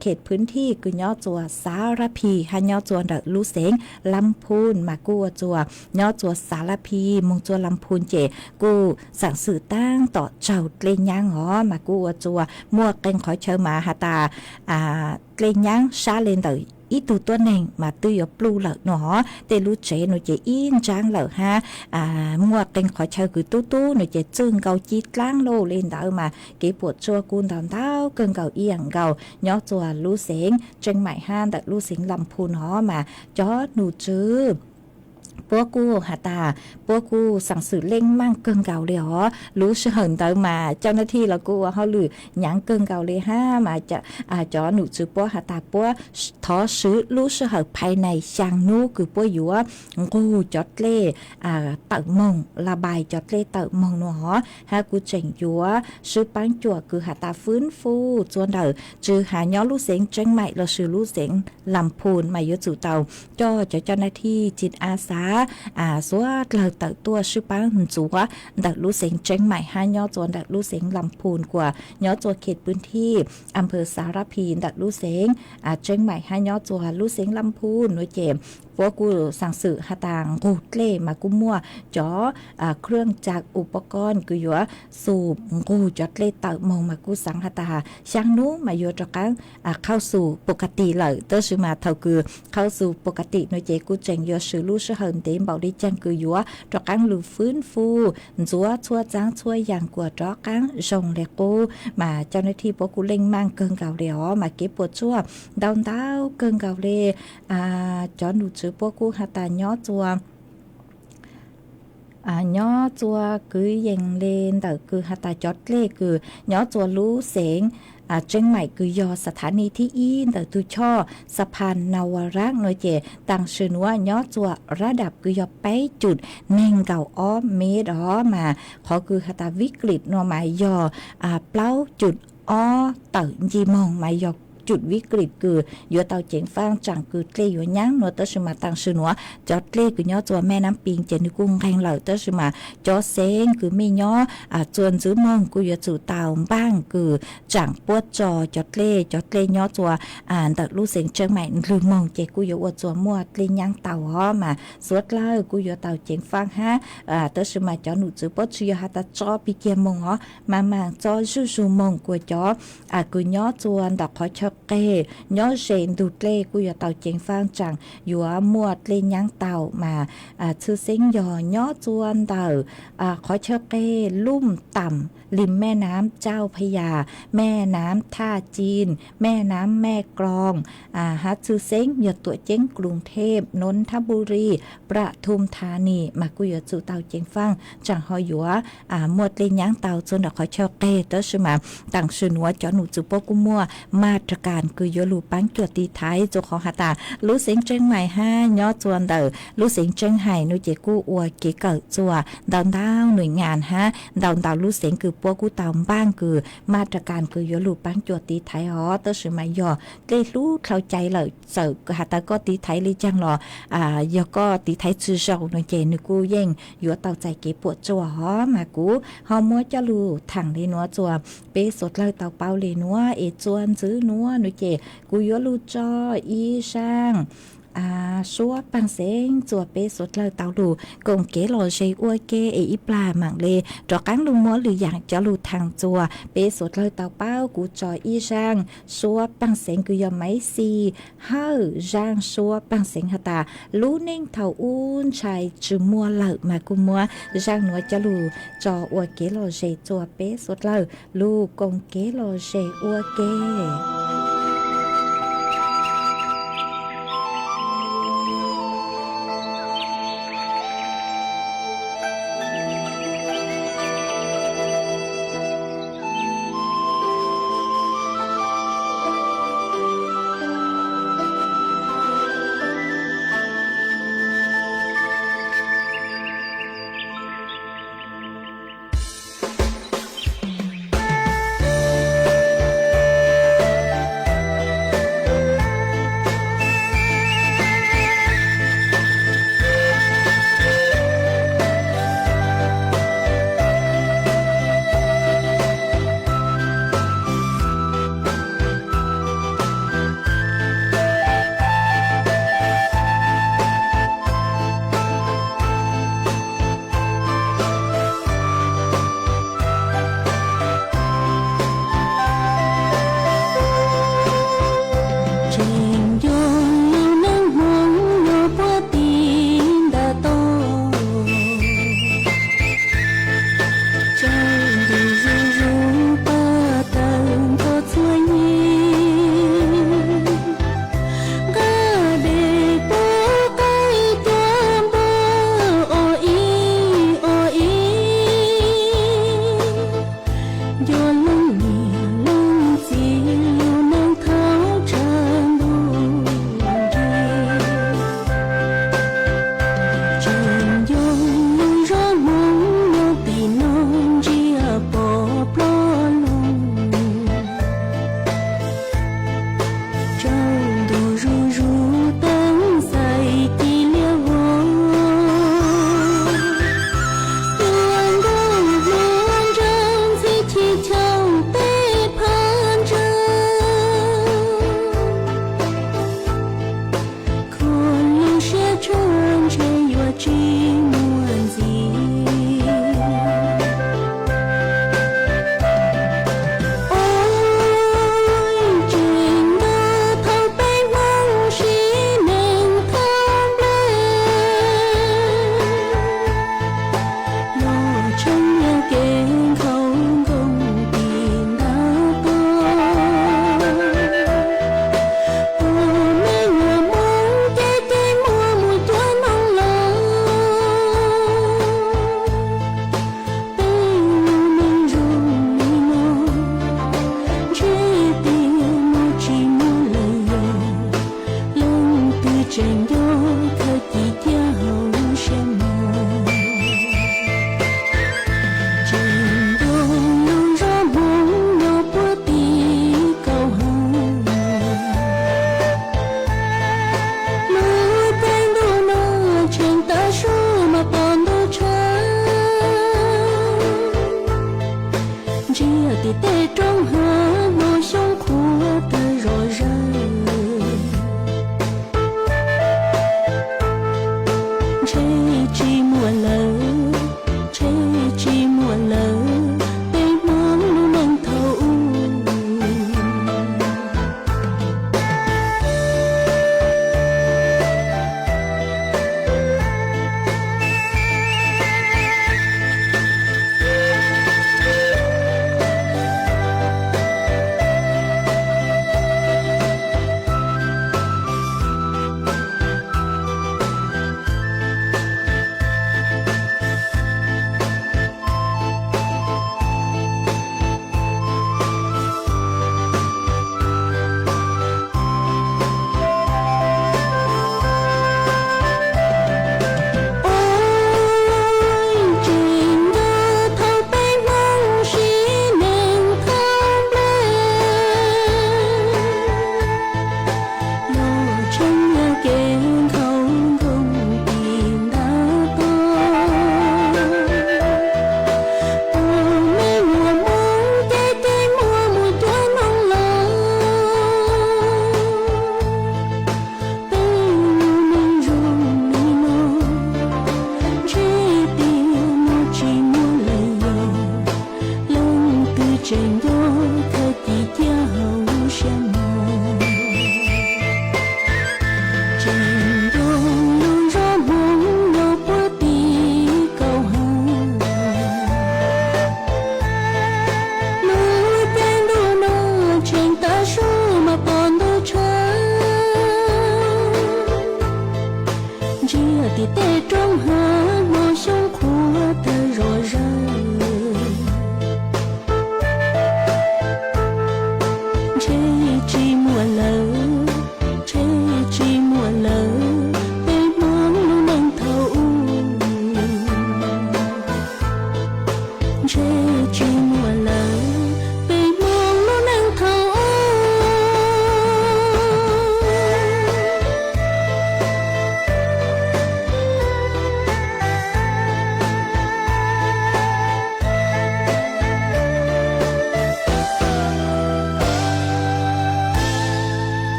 khem pwv thij kws nyob txuas Xav Lab Phi hab nyob txuas ntawm lub xeev Lam Phun mas kuj ua txuas nyob txuas Xav Lab Phi moog txuas Lam Phun ces kuj xaam xwm taab tom tsaug dlej nyaab os mas kuj ua txuas muaj qee qhov chaw mas has tas dlej nyaab sab le ntawm ib tug tuab neeg mas twb yuav pluj lawm no. Tej lub tsev no ces ib ntsaab lawm hab muaj qee qhov chaw kws tub tub no ces txwj nkaus ci dlaab lauj. Le ntawd mas kev puam tsuaj kuj ntau ntau kawg nkaus ib yaam nkaus nyob txuas lub xeev Tseeb Maim hab ntawm lub xeev Lam Phun no mas cov num tswv puab kuj has tas puab kuj xaam xwm leej maaj kawg nkaus le os. Lub sij hawm ntawd mas cau na thij los kuj ua hauj lwm nyaav kawg nkaus le hab mas cov num tswv puab has tas puab thov swv lub sij hawm phais nais xyaa nub kws puab yuav nqug cov dlej tawm moog, la npais cov dlej tawm moog no hab kuj tseem yuav swb paab cuam kws has tas fwv fu txuas ntawm tsi has nyob lub xeev Tseeb Maim lossis lub xeev Lam Phun mas yuav tsum tau coj cov cau na thij cin a xav xuav dlawg tawm tuaj swb paab ntxuav ntawm lub xeev Tseeb Maim hab nyob txuas ntawm lub xeev Lam Phun kuas nyob txuas khem pwv thij a phawv Xav Lab Phi ntawm lub xeev Tseeb Maim hab nyob txuas lub xeev Lam Phun no ces puab kuj xaam xwm has tas nqug dlej mas kuj muaj cov khwj ca u pov koj kws yuav xus nqug cov dlej tawm moog mas kuj xaav has tas xyaa nub mas yuav rov qaab qhau xus pov ka tim lawm. Tab sis mas thaum kws qhau xus pov ka tim no ces kuj tseem yuav swv lub sij hawm ntev npaum le caag kws yuav rov qaab lug fwv fu ntxuav txhua txaav txhua yaam kuas rov qaab zoo le qub mas cau na thij puab kuj leej maaj kawg nkaus le os mas kev puam tsuaj ntau ntau kawg nkaus le. Cov num tswv puab kuj has tas nyob txuas nyob txuas kwv yees le ntawm kws has tas cov dlej kws nyob txuas lub xeev Tseeb Maim kws yog xav thav nij thib ib ntawm tug choj Xa Pha Na Va Rab no ces taam sim nuav nyob txuas rab dam kws yog peb cum neeg nkaum ob mev os mas qhov kws has tas vib klim no mas yog plaub cum ob tawm nci moog mas yog cwm vib klim kws yuav tau ceev faaj tsaam kws dlej yuav nyaab nuav. Tab sis mas taam sim nuav cov dlej kws nyob txua mej naab pis ces nwg kuj nqeeg lawm, tab sis mas cov xeeb kws mej nyob txua ntxwv moog kuj yuav tsum tau npaaj kws tsaam puab tso cov dlej. Cov dlej nyob txua ntawm lub xeev Tseeb Maim ndlwg moog ces kuj yuav ua txua muaj dlej nyaab tau os mas suav dlawg kuj yuav tau ceev faaj hab. Tab sis mas cov num txwv puab tsi yog has tas tso pig kiag moog os, mas maam tso zuj zus moog kuas cov kws nyob txua ntawm qhov chaw qeg nyob ze ntug dlej kuj yuav tau ceev faaj tsaam yuav muaj dlej nyaab tau mas tshwj xeeb yog nyob txua ntawm qhov chaw qeg lub taam li mej naab Tsauj Pha Yas, mej naab Thaj Cin, mej naab Mej Kroos, hab tshwj xeeb yog tuam ceeb Kloos Thej, Noov Thab Npu Ris, Pra Thum Tha Nis mas kuj yuav tsum tau ceev faaj tsaam ho yuav muaj dlej nyaab tau txua ntawm qhov chaw qeg. Tab sis mas taam sim nuav cov num txwv puab kuj muaj maj ra kas kws yuav lug paab cuam tiv thaiv txua qhov has tas lub xeev Tseeb Maim hab nyob txua ntawm lub xeev Tseeb Hais nuav ces kuj ua kev kawm txua ntau ntau num nyas hab ntau ntau lub xeev kws puab kuj tau npaaj kws maj ra kas kws yuav lug paab cuam tiv thaiv os. Tab sis mas yog dlej hlub dlhau cai lawm txawm has tas koj tiv thaiv li caag los yog koj tiv thaiv tsi zoo nuav ces nwg kuj yeej yuav tau txais kev puam tsuaj os. Mas kuv ho muab coj lug thaam li nuav txua peb suav dlawg tau paub li nuav es txua ntxwv nuav nuav ces kuv yuav lug tso ib zaaj suab paaj xeeb txua peb suav dlawg tau lug koom kev lom zem ua ke es ib plag maam le rov qaab lug muab lwm yaam coj lug thaam txua peb suav dlawg tau paub. Kuv tso ib zaaj suab paaj xeeb kws yog maiv xis hawm zaaj suab paaj xeeb has tas lub neej thaum ub ntshai tsi muaj lawm mas kuj muab zaaj nuav coj lug tso ua kev lom zem txua peb suav dlawg lug koom kev lom zem ua ke.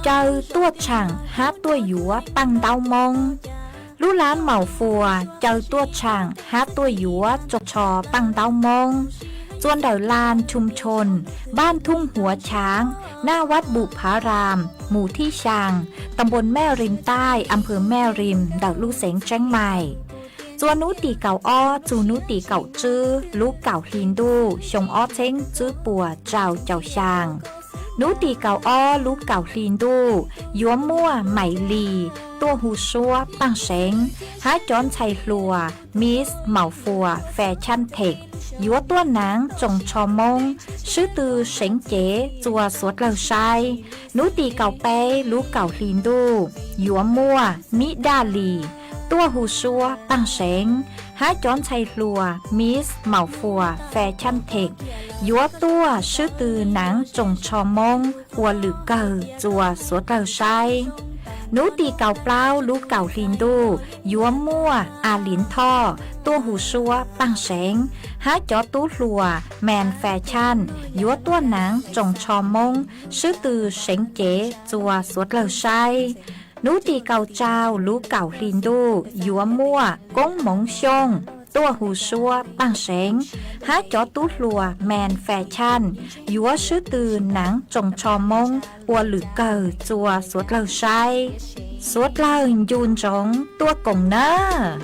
Caw tuaj tshaam hab tuaj yuav paaj ntaub Moob. Lub laab Maum Fuas caw tuaj tshaam hab tuaj yuav tsoos tsho paaj ntaub Moob. Txua ntawm lanh Thum Chon, npaaj Thum Huav Chaav, naj Vaj Npum Phav Ram, mus thib xyaa, ta npuas Mej Rim Taij, a phawv Mej Rim, ntawm lub xeev Tseeb Mais. Txua nub tim kaum ob txug nub tim kaum tswb lub kaum hli ntuj xyoo ob txheeb tswb puas rau caum xyaa. Nub tim kaum ob lub kaum hli ntuj yuav muaj Maim Lis tuaj hu suab paaj seev hab cov ntxhais hluas Miss Maum Fuas Fashion Tech yuav tuaj naav tsoos tsho Moob swb tw seev cev txua suav dlawg saib. Nub tim kaum peb lub kaum hli ntuj yuav muaj Mib Daj Lis tuaj hu suab paaj seev hab cov ntxhais hluas Miss Maum Fuas Fashion Tech yuav tuaj swb tw naav tsoos tsho Moob ua lwm kawg txua suav dlawg saib. Nub tim kaum plaub lub kaum hli ntuj yuav muaj A Liav Thoj tuaj hu suab paaj seev hab cov tub hluas Mans Fashion yuav tuaj naav tsoos tsho Moob swb tw seev cev txua suav dlawg saib. Nub tim kaum rau lub kaum hli ntuj yuav muaj Koob Moov Xyooj tuaj hu suab paaj seev hab cov tub hluas Mans Fashion yuav swb tw naav tsoos tsho Moob ua lwm kawg txua suav dlawg saib. Suav dlawg ncu ntsoov tuaj koom nawb.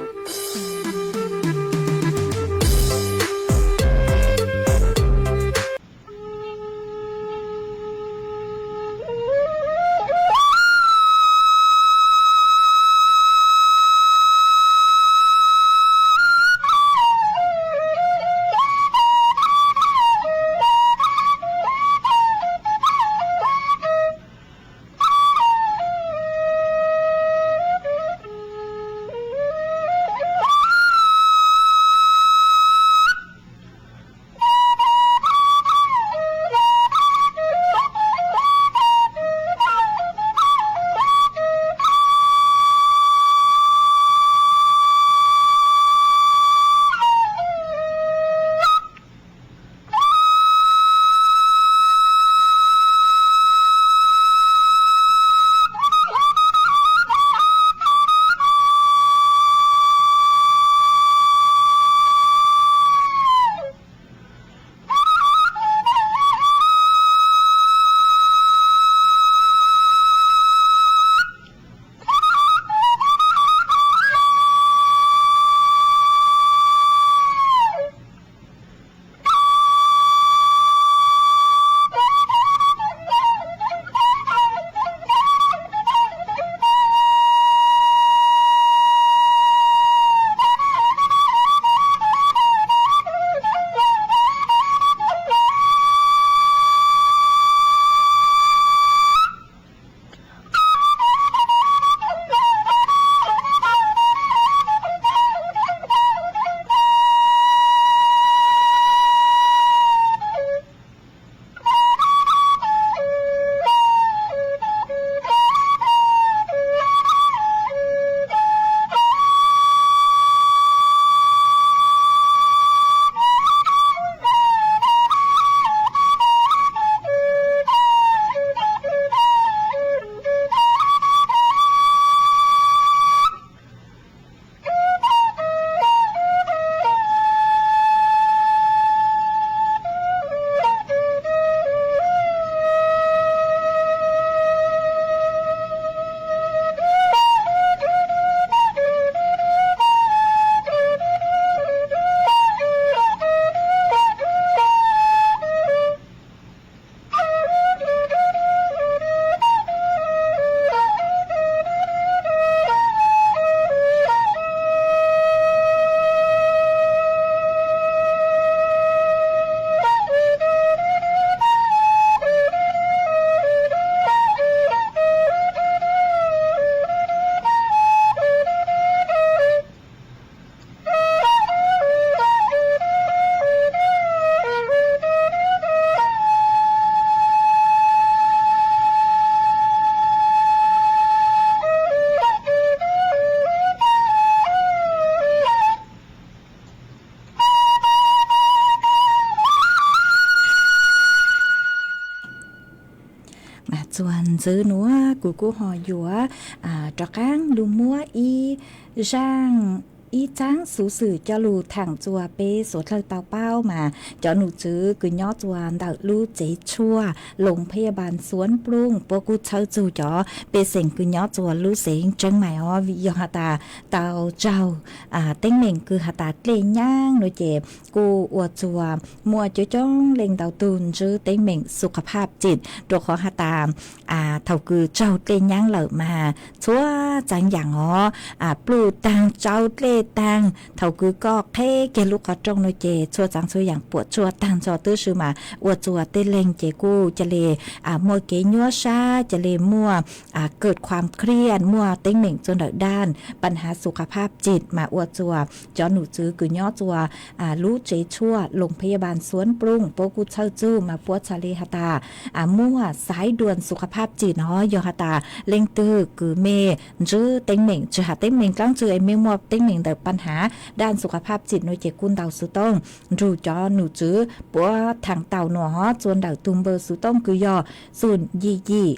Txuas ntxiv nuav kuv kuj ho yuav rov qaab lug muab ib zaaj, ib txaab xuv xwm coj lug thaam txug peb suav dlawg tau paub mas cov num tswv kws nyob txug ntawm lub tsev tshuaj Loos Phaj Yaj Npaas Xuanv Nplooj puab kuj txhawb txug cov pej xeem kws nyob txug lub xeev Tseeb Mais os, yog has tas tau raug teeb meem kws has tas dlej nyaab nuav ces kuj ua txuag muaj coob coob leej ntau tug ntsib teeb meem xu kha phaj txim, rua qhov has tas thaus kws raug dlej nyaab lawm mas txhua txaav yaam os, pluj taag, tsau dlej taag, thaus kws koj qheb kiag lub qhov rooj nuav ces txhua txaav txhua yaam puam tsuaj taag nrho, tab sis mas ua txuag tej leeg ces kuj ca le muaj kev nyuab sab, ca le muaj kawm khuam khriaj, muaj teeb meem txug ntawm daaj paj nhav xu kha phaj txim mas ua txuag cov num tswv kws nyob txug lub tsev tshuaj Loos Phaj Yaj Npaas Xuanv Nplooj puab kuj txhawb txug mas puab txhad le has tas muaj xaiv duam xu kha phaj txim no, yog has tas leej twg kws mej ntsib teeb meem, tsi has teeb meem dlaab tsi es mej muaj teeb meem ntawm paj nhav daaj xu kha phaj txim nuav ces kuj ntaus xuv tooj nrug cov num tswv puab thaam tau nuav txug ntawm tug npawb xuv tooj kws yog xoom yim yim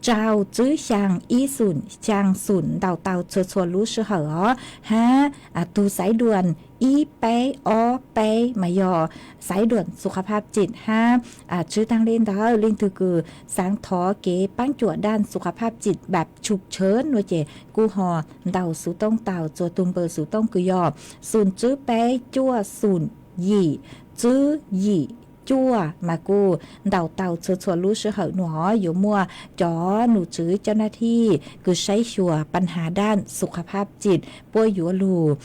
rau tswb xyaa ib xoom xyaa xoom, ntaus tau txhua txhua lub sij hawm os, hab tug xaiv duam ib peb ob peb mas yog xaiv duam xu kha phaj txim hab. Tsi taag le ntawd, leej twg kws xaav thov kev paab cuam daaj xu kha phaj txim npaam tshum tshawv nuav ces kuj ho ntaus xuv tooj tau txug tug npawb xuv tooj kws yog xoom tswb peb cuaj xoom yim tswb yim cuaj mas kuj ntaus tau txhua txhua lub sij hawm nuav os. Yuav muaj cov num tswv cov naj thij kws saib xyuas paj nhav daaj xu kha phaj txim, puab yuav lug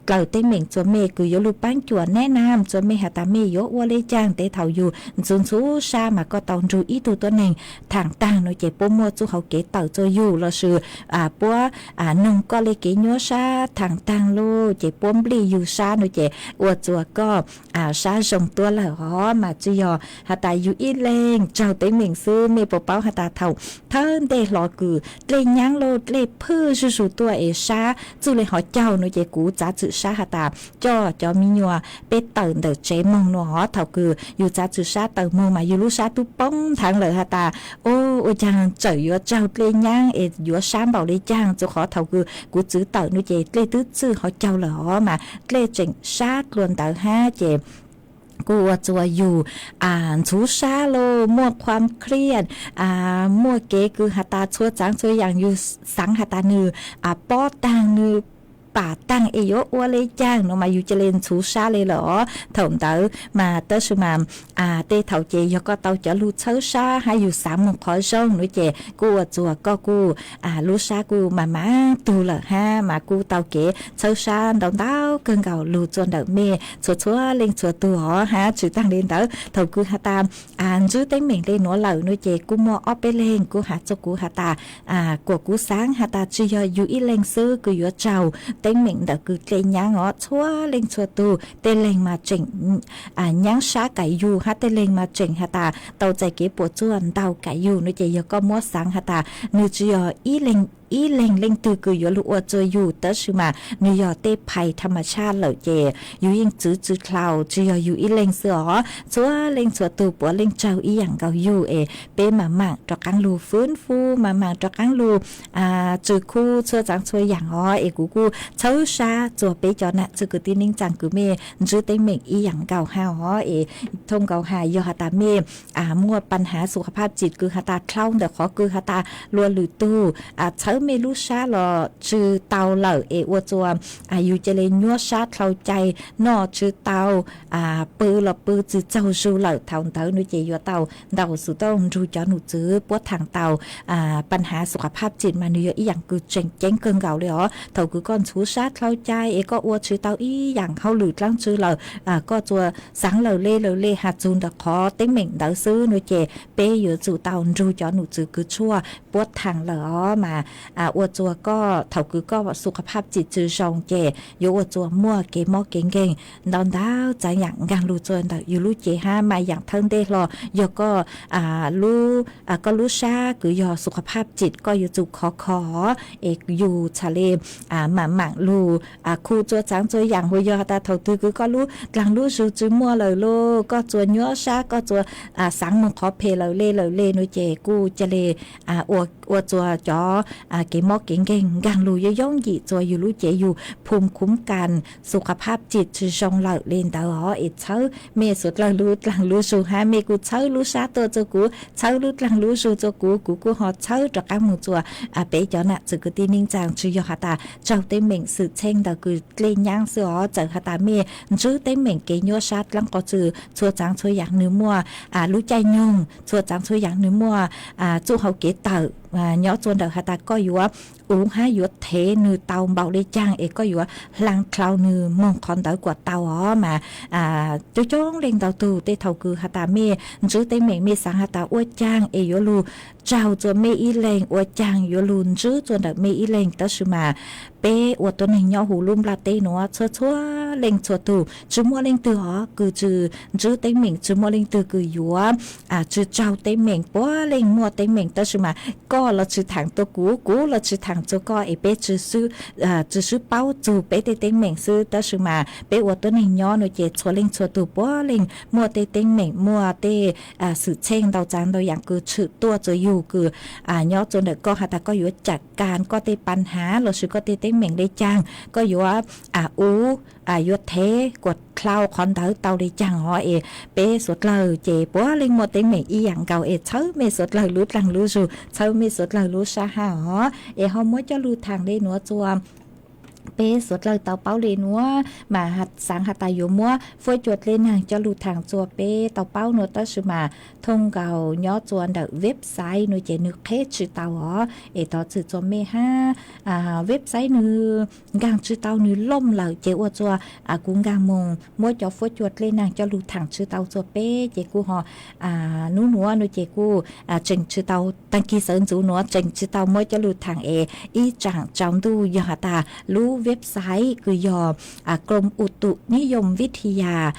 dlaws teeb meem txug mej, kws yuav lug paab cuam neb nam txug mej has tas mej yuav ua le caag. Tej thaus yug ntxhuv ntxhuv sab mas koj tau nrug ib tug tuab neeg thaam taag nuav ces puab muaj txuj hauv kev tawm txug yug lossis puab noog koj le kev nyuab sab thaam taag lug ces puab nplij yug sab nuav ces ua txuag koj sab zoo tuab lawm os. Mas tsi yog has tas yug ib leeg raug teeb meem xwb, mej puas paub has tas thaum thawj ntej hlo kws dlej nyaab lug dlej phwj zuj zus tuaj es sab txuj le hov caug nuav ces kuv txav txim sab has tas coj cov me nyuam peb tawm ntawm tsev moog nuav os. Thaus kws yug txav txim sab tawm moog mas yug lub sab tub poob nthav lawm has tas o, ua caag txawm yuav raug dlej nyaab es yuav sab npaum le caag, txug qhov thaus kws kuv txwv tawm nuav ces dlej twb txwj hov caug lawm os, mas dlej tseem sab dlua ntawd hab ces kuj ua txuag yug ntxhuv sab lug, muaj khuam khriaj, muaj kev kws has tas txhua txaav txhua yaam yug xaav has tas nwg pob taag nwg pam taag es yuav ua le caag nuav mas yug ca le ntxhuv sab le lawm os. Thaum ntawd mas tab sis mas tej thaus ces yog koj tau cov lug txhawb sab hab yug xaav moog qhov zoo nuav ces kuj ua txuag koj kuj lub sab kuj mas mas tug lawm hab mas kuj tau kev txhawb sab ntau ntau kawg nkaus lug txug ntawm mej txhua txhua leej txhua tug os hab. Tsi taag le ntawd, thaus kws has tas ntsib teeb meem le nuav lawm nuav ces kuj muaj ob peb leeg kuj has txug kuv has tas kuas kuv xaav has tas tsi yog yug ib leeg xwb kws yuav raug teeb meem ntawm kws dlej nyaab os. Txhua leej txhua tug, tej leeg mas tseem nyaab sab kaim yug hab tej leeg mas tseem has tas tau txais kev puam tsuaj ntau kaim yug nuav ces yog koj muab xaav has tas nwg tsi yog ib leeg leej twg kws yuav lug ua txuag yug, tab sis mas nwg yog tej phais tham mas tshaj lawm ces yug yeej txwv tsi dlhau tsi yog yug ib leeg xwb os. Txhua leej txhua tug puav leej raug ib yaam nkaus yug es peb mas maam rov qaab lug fwb fub, mas maam rov qaab lug tsw khu txhua txaav txhua yaam os. Es kuv kuj txhawb sab txuag peb cov nam txwg kwv tij neej tsaa kws mej ntsib teeb meem ib yaam nkaus hab os. Es thooj nkaus has yog has tas mej muaj paj nhav xu kha phaj txim kws has tas dlhau ntawm qhov kws has tas luag lwm tug txhawb mej lub sab los tsw tau lawm es ua txuag yug ca le nyuab sab dlhau cai, noj tsw tau, pw los pw tsi txaug zug lawm. Thaus ntawd nuav ces yuav tau ntaus xuv tooj nrug cov num txwv puab thaam tau paj nhav xu kha phaj txim mas nwg yog ib yaam kws tseem ceeb kawg nkaus le os. Thaus kws koj ntxhuv sab dlhau cai es koj ua tsi tau ib yaam hauj lwm dlaab tsi lawm, koj tsuas xaav lawm le lawm le has txug ntawm qhov teeb meem ntawd xwb nuav ces peb yuav tsum tau nrug cov num txwv kws tshuaj puab thaam lawm os mas ua txuas koj thaum kws koj xu qha phaj txim tsi zoo ces yuav ua txuas muaj kev mob kev nkeeg ntau ntau txav yaam nkaag lug txug ntawm yug lub cev hab mas yaam thawj ntej hlo yog koj lub, koj lub sab kws yog xu qha phaj txim koj yuav tsum khov kho es yug txhad le maam maam lug khu txhua tsaav txhua yaam hu yog has tas thaum twg kws koj lub dlaag lub zug tsi muaj lawm lauj, koj txuas nyuab sab koj txuas xaav moog qhov phem lawm le lawm le nua ces kuj ca le ua txuas cov kev mob kev nkeeg nkaag lug yooj yooj yim txuas yug lub cev yug phum khuv kas xu qha phaj txim tsi zoo lawm le ntawd os. Es txhawb mej suav dlawg lub dlaag lub zug hab mej kuj txhawb lub sab tuaj txug kuv, txhawb lub dlaag lub zug txug kuv, kuv kuj ho txhawb rov qaab moog txuas peb cov nam txwv kwv tij neej tsaa tsi yog has tas tsaug teeb meem xwm txheej ntawm kws dlej nyaab xwb os. Txawm has tas mej ntswb teeb meem kev nyuab sab dlaab qhov txwm txhua tsaav txhua yaam nwg muaj lub caij nyoog, txhua tsaav txhua yaam nwg muaj txuj hau kev tawm nyob txuas ntawm has tas koj yuav uv hab yuav thev nwg tau npaum le caag es koj yuav hlaa dlhau nwg moog qhov ntawd kuas tau os mas coob coob leej ntau tug tej thaum kws has tas mej ntswb teeb meem mej xaav has tas ua caag es yuav lug tsaug txuas mej ib leeg, ua caag yuav lug ntswb txuas ntawm mej ib leeg, tab sis mas peb ua tuab neeg nyob huv lub nplaj teb nuav txhua txhua leej txhua tug tsi muaj leej twg os kws tsi ntswb teeb meem, tsi muaj leej twg kws yuav tsi tsaug teeb meem, puav leej muaj teeb meem tab sis mas koj los tsi thaam tuaj kuv, kuv los tsi thaam tuaj koj es peb tsi swb paub txug peb tej teeb meem xwb. Tab sis mas peb ua tuab neeg nyob nua ces txhua leej txhua tug puav leej muaj tej teeb meem, muaj tej xwm txheej ntau tsaav ntau yaam kws tshwm tuaj txug yug kws nyob txuas ntawm koj has tas koj yuav cam kas koj tej pab hab lossis koj tej teeb meem le caag, koj yuav uv yuav thev kuas dlhau qhov ntawd tau le caag os. Es peb suav dlawg ces puav leej muaj teeb meem ib yaam nkaus es txhawb mej suav dlawg lub dlaag lub zug, txhawb mej suav dlawg lub sab hab os. Es ho muab coj lug thaam le nuav txuas peb suav dlawg tau paub le nuav mas xaav has tas yuav muab fuab cua dlej naag coj lug thaam txuas peb tau paub nuav tab sis mas thooj nkaus nyob txuas ntawm website nuav ces nwg qheb tsi tau os. Es thov txim txuas mej hab, website nwg nkaag tsi tau, nwg looj lawm ces ua txuas kuv nkaag moog muab cov fuab cua dlej naag coj lug thaam tsi tau txuas peb ces kuj ho nub nuav nuav ces kuj tseem tsi tau, taag kig sawv ntxuv nuav tseem tsi tau muab coj lug thaam es ib tsaam tsaus ntuj yog has tas lub website kws yog Krom Utu Niyom Vithya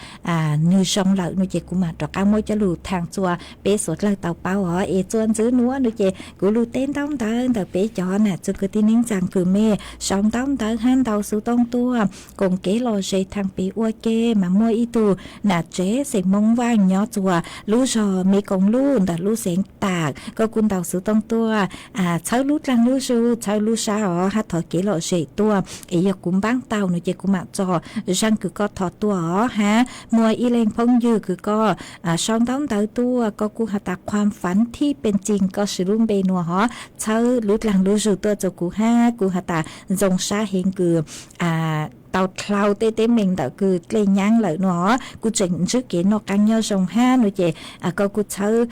nwg zoo lawm nuav ces kuv mam rov qaab muab coj lug thaam txuas peb suav dlawg tau paub os. Es txuas ntxiv nuav nuav ces kuv lug teb ntaub ntawv ntawm peb cov nam txwv kwv tij neej tsaa kws mej sau ntaub ntawv hab ntau xuv tooj tuaj koom kev lom zem thaam pem ua ke mas muaj ib tug nam tsev xeem Moob Vaaj nyob txuas lub zog Mekong Luj ntawm lub xeev Taak, koj kuj ntau xuv tooj tuaj txhawb lub dlaag lub zug, txhawb lub sab os hab thov kev lom zem tuaj es yog kuv npaab tau nuav ces kuv mam tso zaaj kws koj thov tuaj os. Hab muaj ib leeg phooj ywg kws koj sau ntaub ntawv tuaj koj kuj has tas ความฝันที่เป็นจริง koj swv lub npe nuav hov, txhawb lub dlaag lub zug tuaj txug kuv hab kuv has tas zoo sab heev kws tau dlhau tej teeb meem ntawm kws dlej nyaab lawm nuav hov, kuj tseem ntsib kev noj qaab nyob zoo hab nuav ces koj kuj txhawb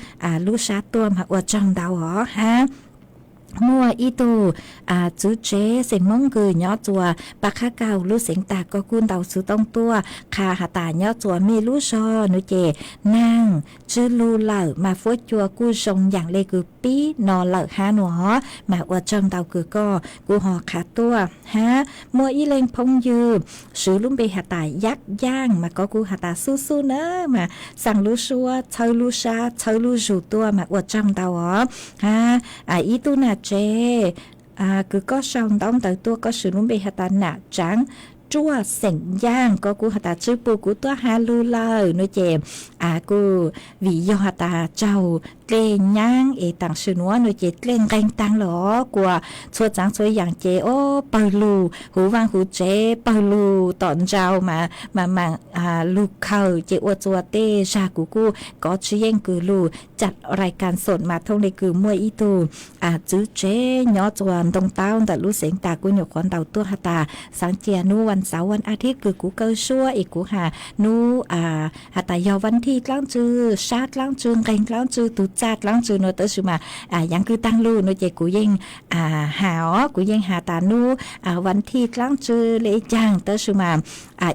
lub sab tuaj mas ua tsaug ntau os. Hab muaj ib tug txwv tsev xeem Moob kws nyob txuas Paj Khab Kaug lub xeev Taak, koj kuj ntau xuv tooj tuaj qha has tas nyob txuas mej lub zog nuav ces naag tsi lug lawm mas fuab cua kuj zoo yaam le kws pib no lawm hab nuav hov, mas ua tsaug ntau kws koj kuj ho qha tuaj. Hab muaj ib leeg phooj ywg swv lub npe has tas Yab Yaaj mas koj kuj has tas xub xub nawb mas xaa lub suab, txhawb lub sab, txhawb lub zug tuaj mas ua tsaug ntau os. Hab ib tug nam tsev kws koj sau ntaub ntawv tuaj koj swv lub npe has tas Nam Tsaav Ruaj xeem Yaaj, koj kuj has tas tsi pum kuv tuaj has lug lawm nuav ces kuj vim yog has tas tsaug dlej nyaab es taam sim nuav nuav ces dlej nqeeg taag lawm os, kuas txhua tsaav txhua yaam ces o pawg lug huv vaaj huv tsev, pawg lug tom ntsau mas mam mam lug khaws ces ua txuas tej zag kuv kuj kov tsi yeej kws lug cam rais kas xoom mas thooj le kws muaj ib tug txwv tsev nyob txuas Ntoo Taub ntawm lub xeev Taak kuj nyuam qhuav ntaus tuaj has tas xaav cia nub vas xauv vas a thib kws kuv kaw suab es kuv has nub has tas yog vas thij dlaab tsi, sab dlaab tsi, nqeeg dlaab tsi, tug tag dlaab tsi no tab sis mas yeej kws taag lug no ces kuv yeej has os, kuv yeej has tas nub vas thij dlaab tsi le caag tab sis mas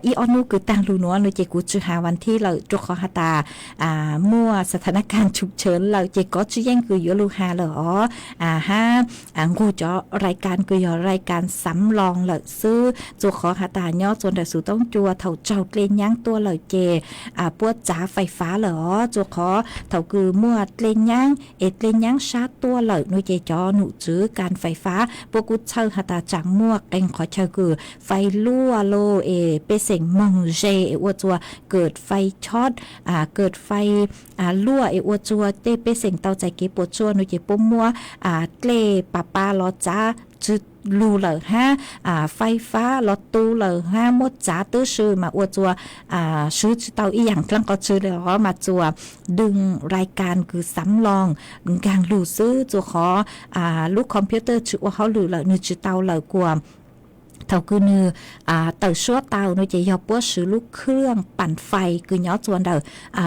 ib ob nub kws taag lug nuav no ces kuv tsi has vas thij lawm rua qhov has tas muaj xa tha nab kaag tshum tshawv lawm ces kov tsi yeej kws yuav lug has lawm os. Hab nqug cov rais kas kws yog rais kas xav loo lawm xwb, txua qhov has tas nyob txua ntawm Xuv Toob Cua thaum tsaug dlej nyaab tuaj lawm ces puab txav fais fav lawm os, txua qhov thaum kws muaj dlej nyaab es dlej nyaab sab tuaj lawm no ces cov num tswv kas fais fav puab kuj txhawj has tas tsaam muaj qee qhov chaw kws fais luaj lug es pej xeem moog ze es ua txua kawm fais choj, kawm fais luaj es ua txua tej pej xeem tau txais kev puas tsuaj no ces puab muab dlej pas pas los txav tsi lug lawm hab fais fav los tu lawm hab muab txav tib si mas ua txua swv tsi tau ib yaam dlaab qhov tsi le os mas txua dwm rais kas kws xav loo nkaag lug xwb, txua qhov lub computer tsi ua hauj lwm lawm nwg tsi tau lawm kuas thaum kws nwg tawm suab tau no ces yog puab swv lub khwj pas fais kws nyob txua ntawm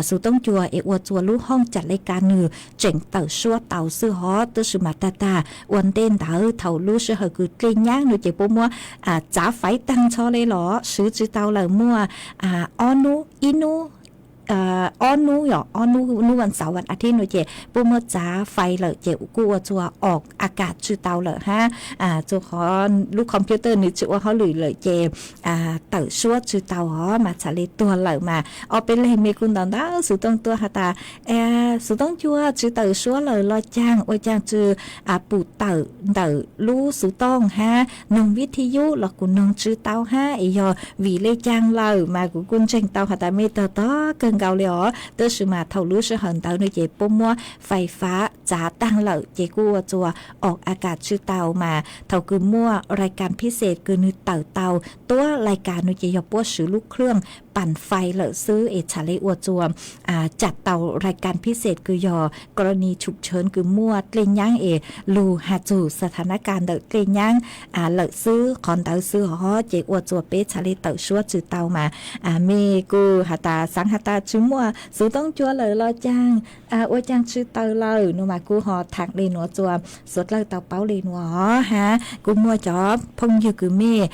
Xuv Toob Cua es ua txua lub hooj cam le kas nwg tseem tawm suab tau xwb hov, tab sis mas tag tag ua ntej ntawd thaum lub sij hawm kws dlej nyaab no ces puab muab txav fais taag nrho le los swv tsi tau lawm muaj ob nub, ib nub ob nub yog ob nub, nub vas xauv vas a thib no ces puab muab txav fais lawm ces kuj ua txua os a kas tsi tau lawm hab txua qhov lub computer nwg tsi ua hauj lwm lawm ces tawm suab tsi tau hov mas txhad le tuag lawm mas ob peb leeg mej kuj ntaus ntawv Xuv Toob Cua has tas Xuv Toob Cua tsi tawm suab lawm los caag ua caag tsi pum tawm ntawm lub Xuv Toob hab noog vib thib yub los kuv noog tsi tau hab es yog vim le caag lawm mas kuv kuj ntseeg tau has tas mej tog tog kawg nkaus le os, tab sis mas thaum lub sij hawm ntawd no ces puab muab fais fav txav taag lawm ces kuj ua txua os a kas tsi tau mas thaum kws muaj rais kas phij xej kws nwg tawm tau tuab rais kas no ces yog puab swv lub khwj pas fais lawm xwb es txhad le ua txua cam tau rais kas phij xej kws yog koroni tshum tshawv kws muaj dlej nyaab es lug has txug xa tha nab kas ntawm dlej nyaab lawm xwb, qhov ntawd xwb hov ces ua txua peb txhad le tawm suab tsi tau mas mej kuj has tas xaav has tas tsi muaj Xuv Toob Cua lawm los caag ua caag tsi tau lawm no mas kuj ho thaam le nuav txua suav dlawg tau paub le nuav hab kuj muaj cov phooj ywg kws mej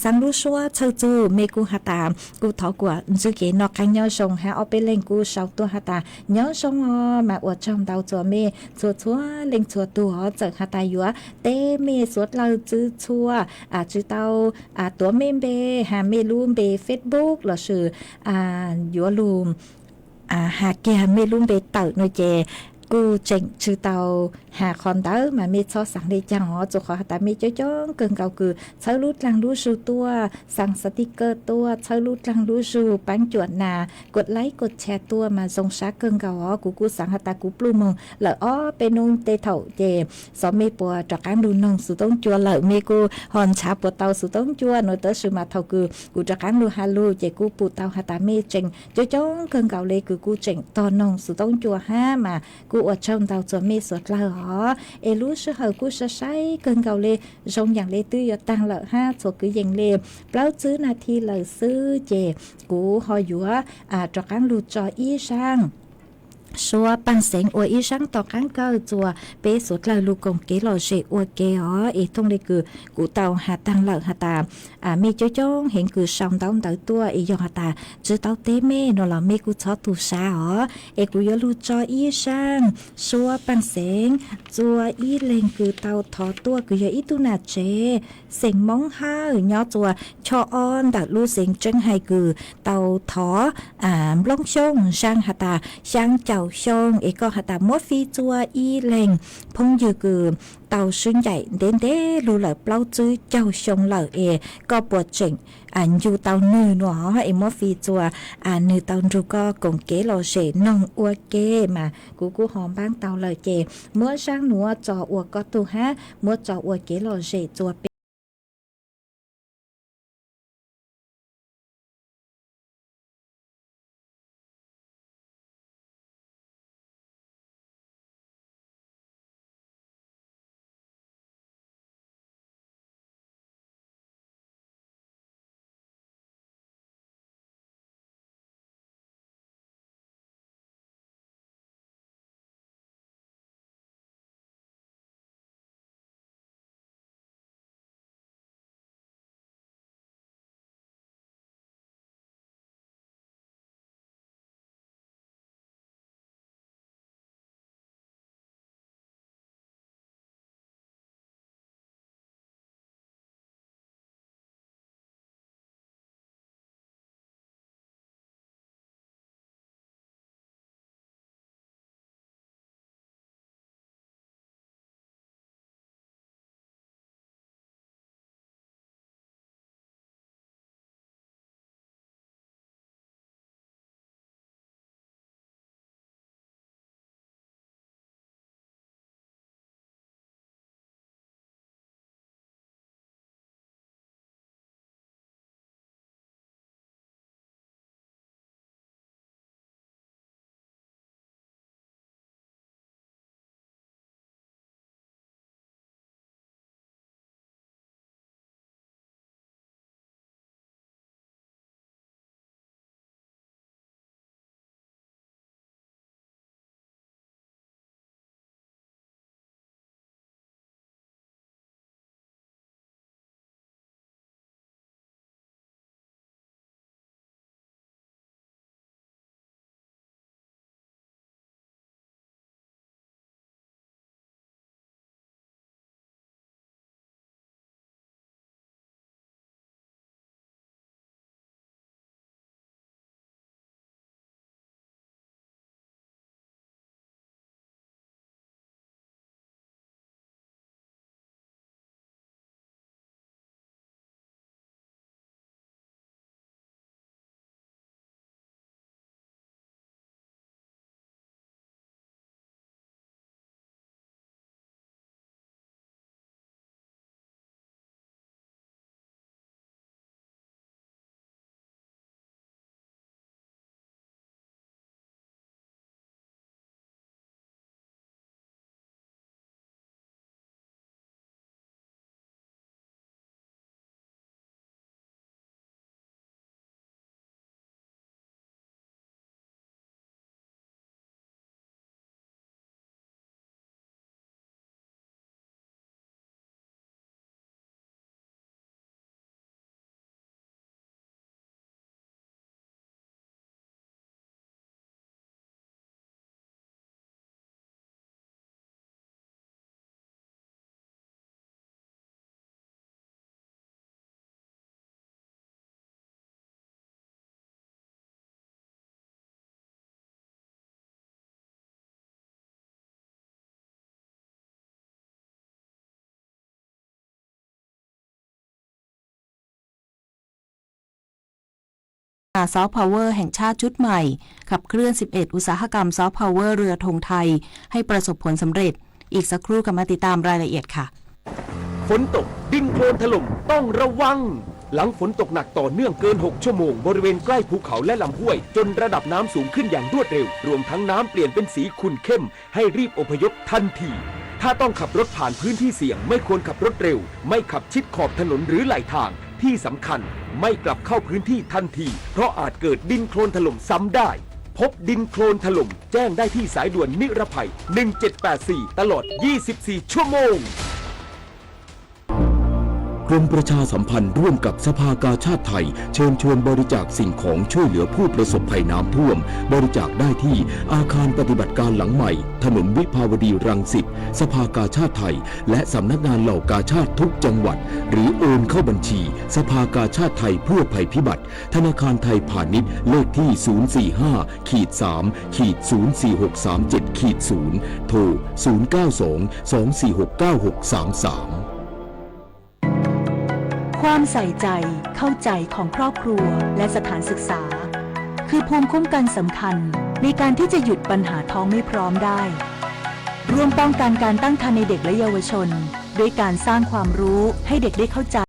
xaav lub suab txhawj txug mej kuj has tas kuj thov kuas ntsib kev noj qaab nyob zoo hab ob peb leeg kuj sau tuaj has tas nyob zoo os mas ua tsaug ntau txua mej txhua txhua leej txhua tug hov, txawm has tas yuav teb mej suav dlawg txwv txhua tsi tau tuav mej npe, has mej lub npe Facebook lossis yuav lug has kiag mej lub npe tawm no ces kuj tseem tsi tau has qhov ntawd mas mej txhob xaav le caag os, txua qhov has tas mej coob coob kawg nkaus kws txhawb lub dlaag lub zug tuaj, xaa xativ kawg tuaj, txhawb lub dlaag lub zug, paab cuam nas, kuas laib kuas tshas tuaj mas zoo sab kawg nkaus os. Kuv kuj xaav has tas kuv pluj moog lawm ob peb nub tej thaum ces xyov mej puas rov qaab lug noog Xuv Toob Cua lawm, mej kuj ho nrhav puas tau Xuv Toob Cua no, tab sis mas thaum kws kuv rov qaab lug has lug ces kuj pum tau has tas mej tseem coob coob kawg nkaus le kws kuj tseem tog noog Xuv Toob Cua hab mas kuj ua tsaug ntau txua mej suav dlawg os. Es lub sij hawm kuj sai sai kawg nkaus le, zoo yaam le twb yuav taag lawm hab txhua kwv yees le plaub tsib nas this lawm xwb ces kuv ho yuav rov qaab lug tso ib zaaj suab paaj xeev ua ib zaaj tom qaab kawg txua peb suav dlawg lug koom kev lom zem ua ke os. Es thooj le kws kuv tau has taag lawm has tas mej coob coob heev kws sau ntaub ntawv tuaj es yog has tas tsi tau teb mej no los mej kuj txhob tu sab os. Es kuv yuav lug tso ib zaaj suab paaj xeev txua ib leeg kws tau thov tuaj kws yog ib tug nam tsev xeem Moob Hawj nyob txua choj ob ntawm lub xeev Tseeb Hais kws tau thov Nplooj Xyooj zaaj has tas xyaa caum xyoo es koj has tas muab fij txua ib leeg phooj ywg kws tau swb ncaim ntev ntev lug lawm plaub tsib caug xyoo lawm es koj puas tseem ncu tau nwg no es muab fij txua nwg tau nrug koj koom kev lom zem noog ua ke mas kuv kuj ho npaab tau lawm ces muab zaaj nuav tso ua koj tug hab muab tso ua kev lom zem txua peb า Soft Power แห่งชาติชุดใหม่ ขับเคลื่อน สิบเอ็ด อุตสาหกรรม Soft Power เรือธงไทย ให้ประสบผลสำเร็จ อีกสักครู่กลับมาติดตามรายละเอียดค่ะ ฝนตก ดินโคลนถล่ม ต้องระวัง หลังฝนตกหนักต่อเนื่องเกิน หก ชั่วโมง บริเวณใกล้ภูเขาและลำห้วย จนระดับน้ำสูงขึ้นอย่างรวดเร็ว รวมทั้งน้ำเปลี่ยนเป็นสีขุ่นเข้ม ให้รีบอพยพทันที ถ้าต้องขับรถผ่านพื้นที่เสี่ยง ไม่ควรขับรถเร็ว ไม่ขับชิดขอบถนนหรือไหลทาง ที่สำคัญ ไม่กลับเข้าพื้นที่ทันที เพราะอาจเกิดดินโคลนถล่มซ้ำได้ พบดินโคลนถล่ม แจ้งได้ที่สายด่วนนิรภัย หนึ่งเจ็ดแปดสี่ ตลอด ยี่สิบสี่ ชั่วโมง กรมประชาสัมพันธ์ร่วมกับสภากาชาดไทย เชิญชวนบริจาคสิ่งของช่วยเหลือผู้ประสบภัยน้ำท่วม บริจาคได้ที่อาคารปฏิบัติการหลังใหม่ ถนนวิภาวดีรังสิต สภากาชาดไทย และสำนักงานเหล่ากาชาดทุกจังหวัด หรือโอนเข้าบัญชี สภากาชาดไทยเพื่อภัยพิบัติ ธนาคารไทยพาณิชย์ เลขที่ ศูนย์สี่ห้า ขีด สาม ขีด ศูนย์สี่หกสามเจ็ด ขีด ศูนย์ โทร ศูนย์เก้าสอง สองสี่หก เก้าหกสามสาม ความใส่ใจ เข้าใจของครอบครัว และสถานศึกษา คือภูมิคุ้มกันสำคัญ ในการที่จะหยุดปัญหาท้องไม่พร้อมได้ ร่วมป้องกันการตั้งครรภ์ในเด็กและเยาวชน ด้วยการสร้างความรู้ให้เด็กได้เข้าใจ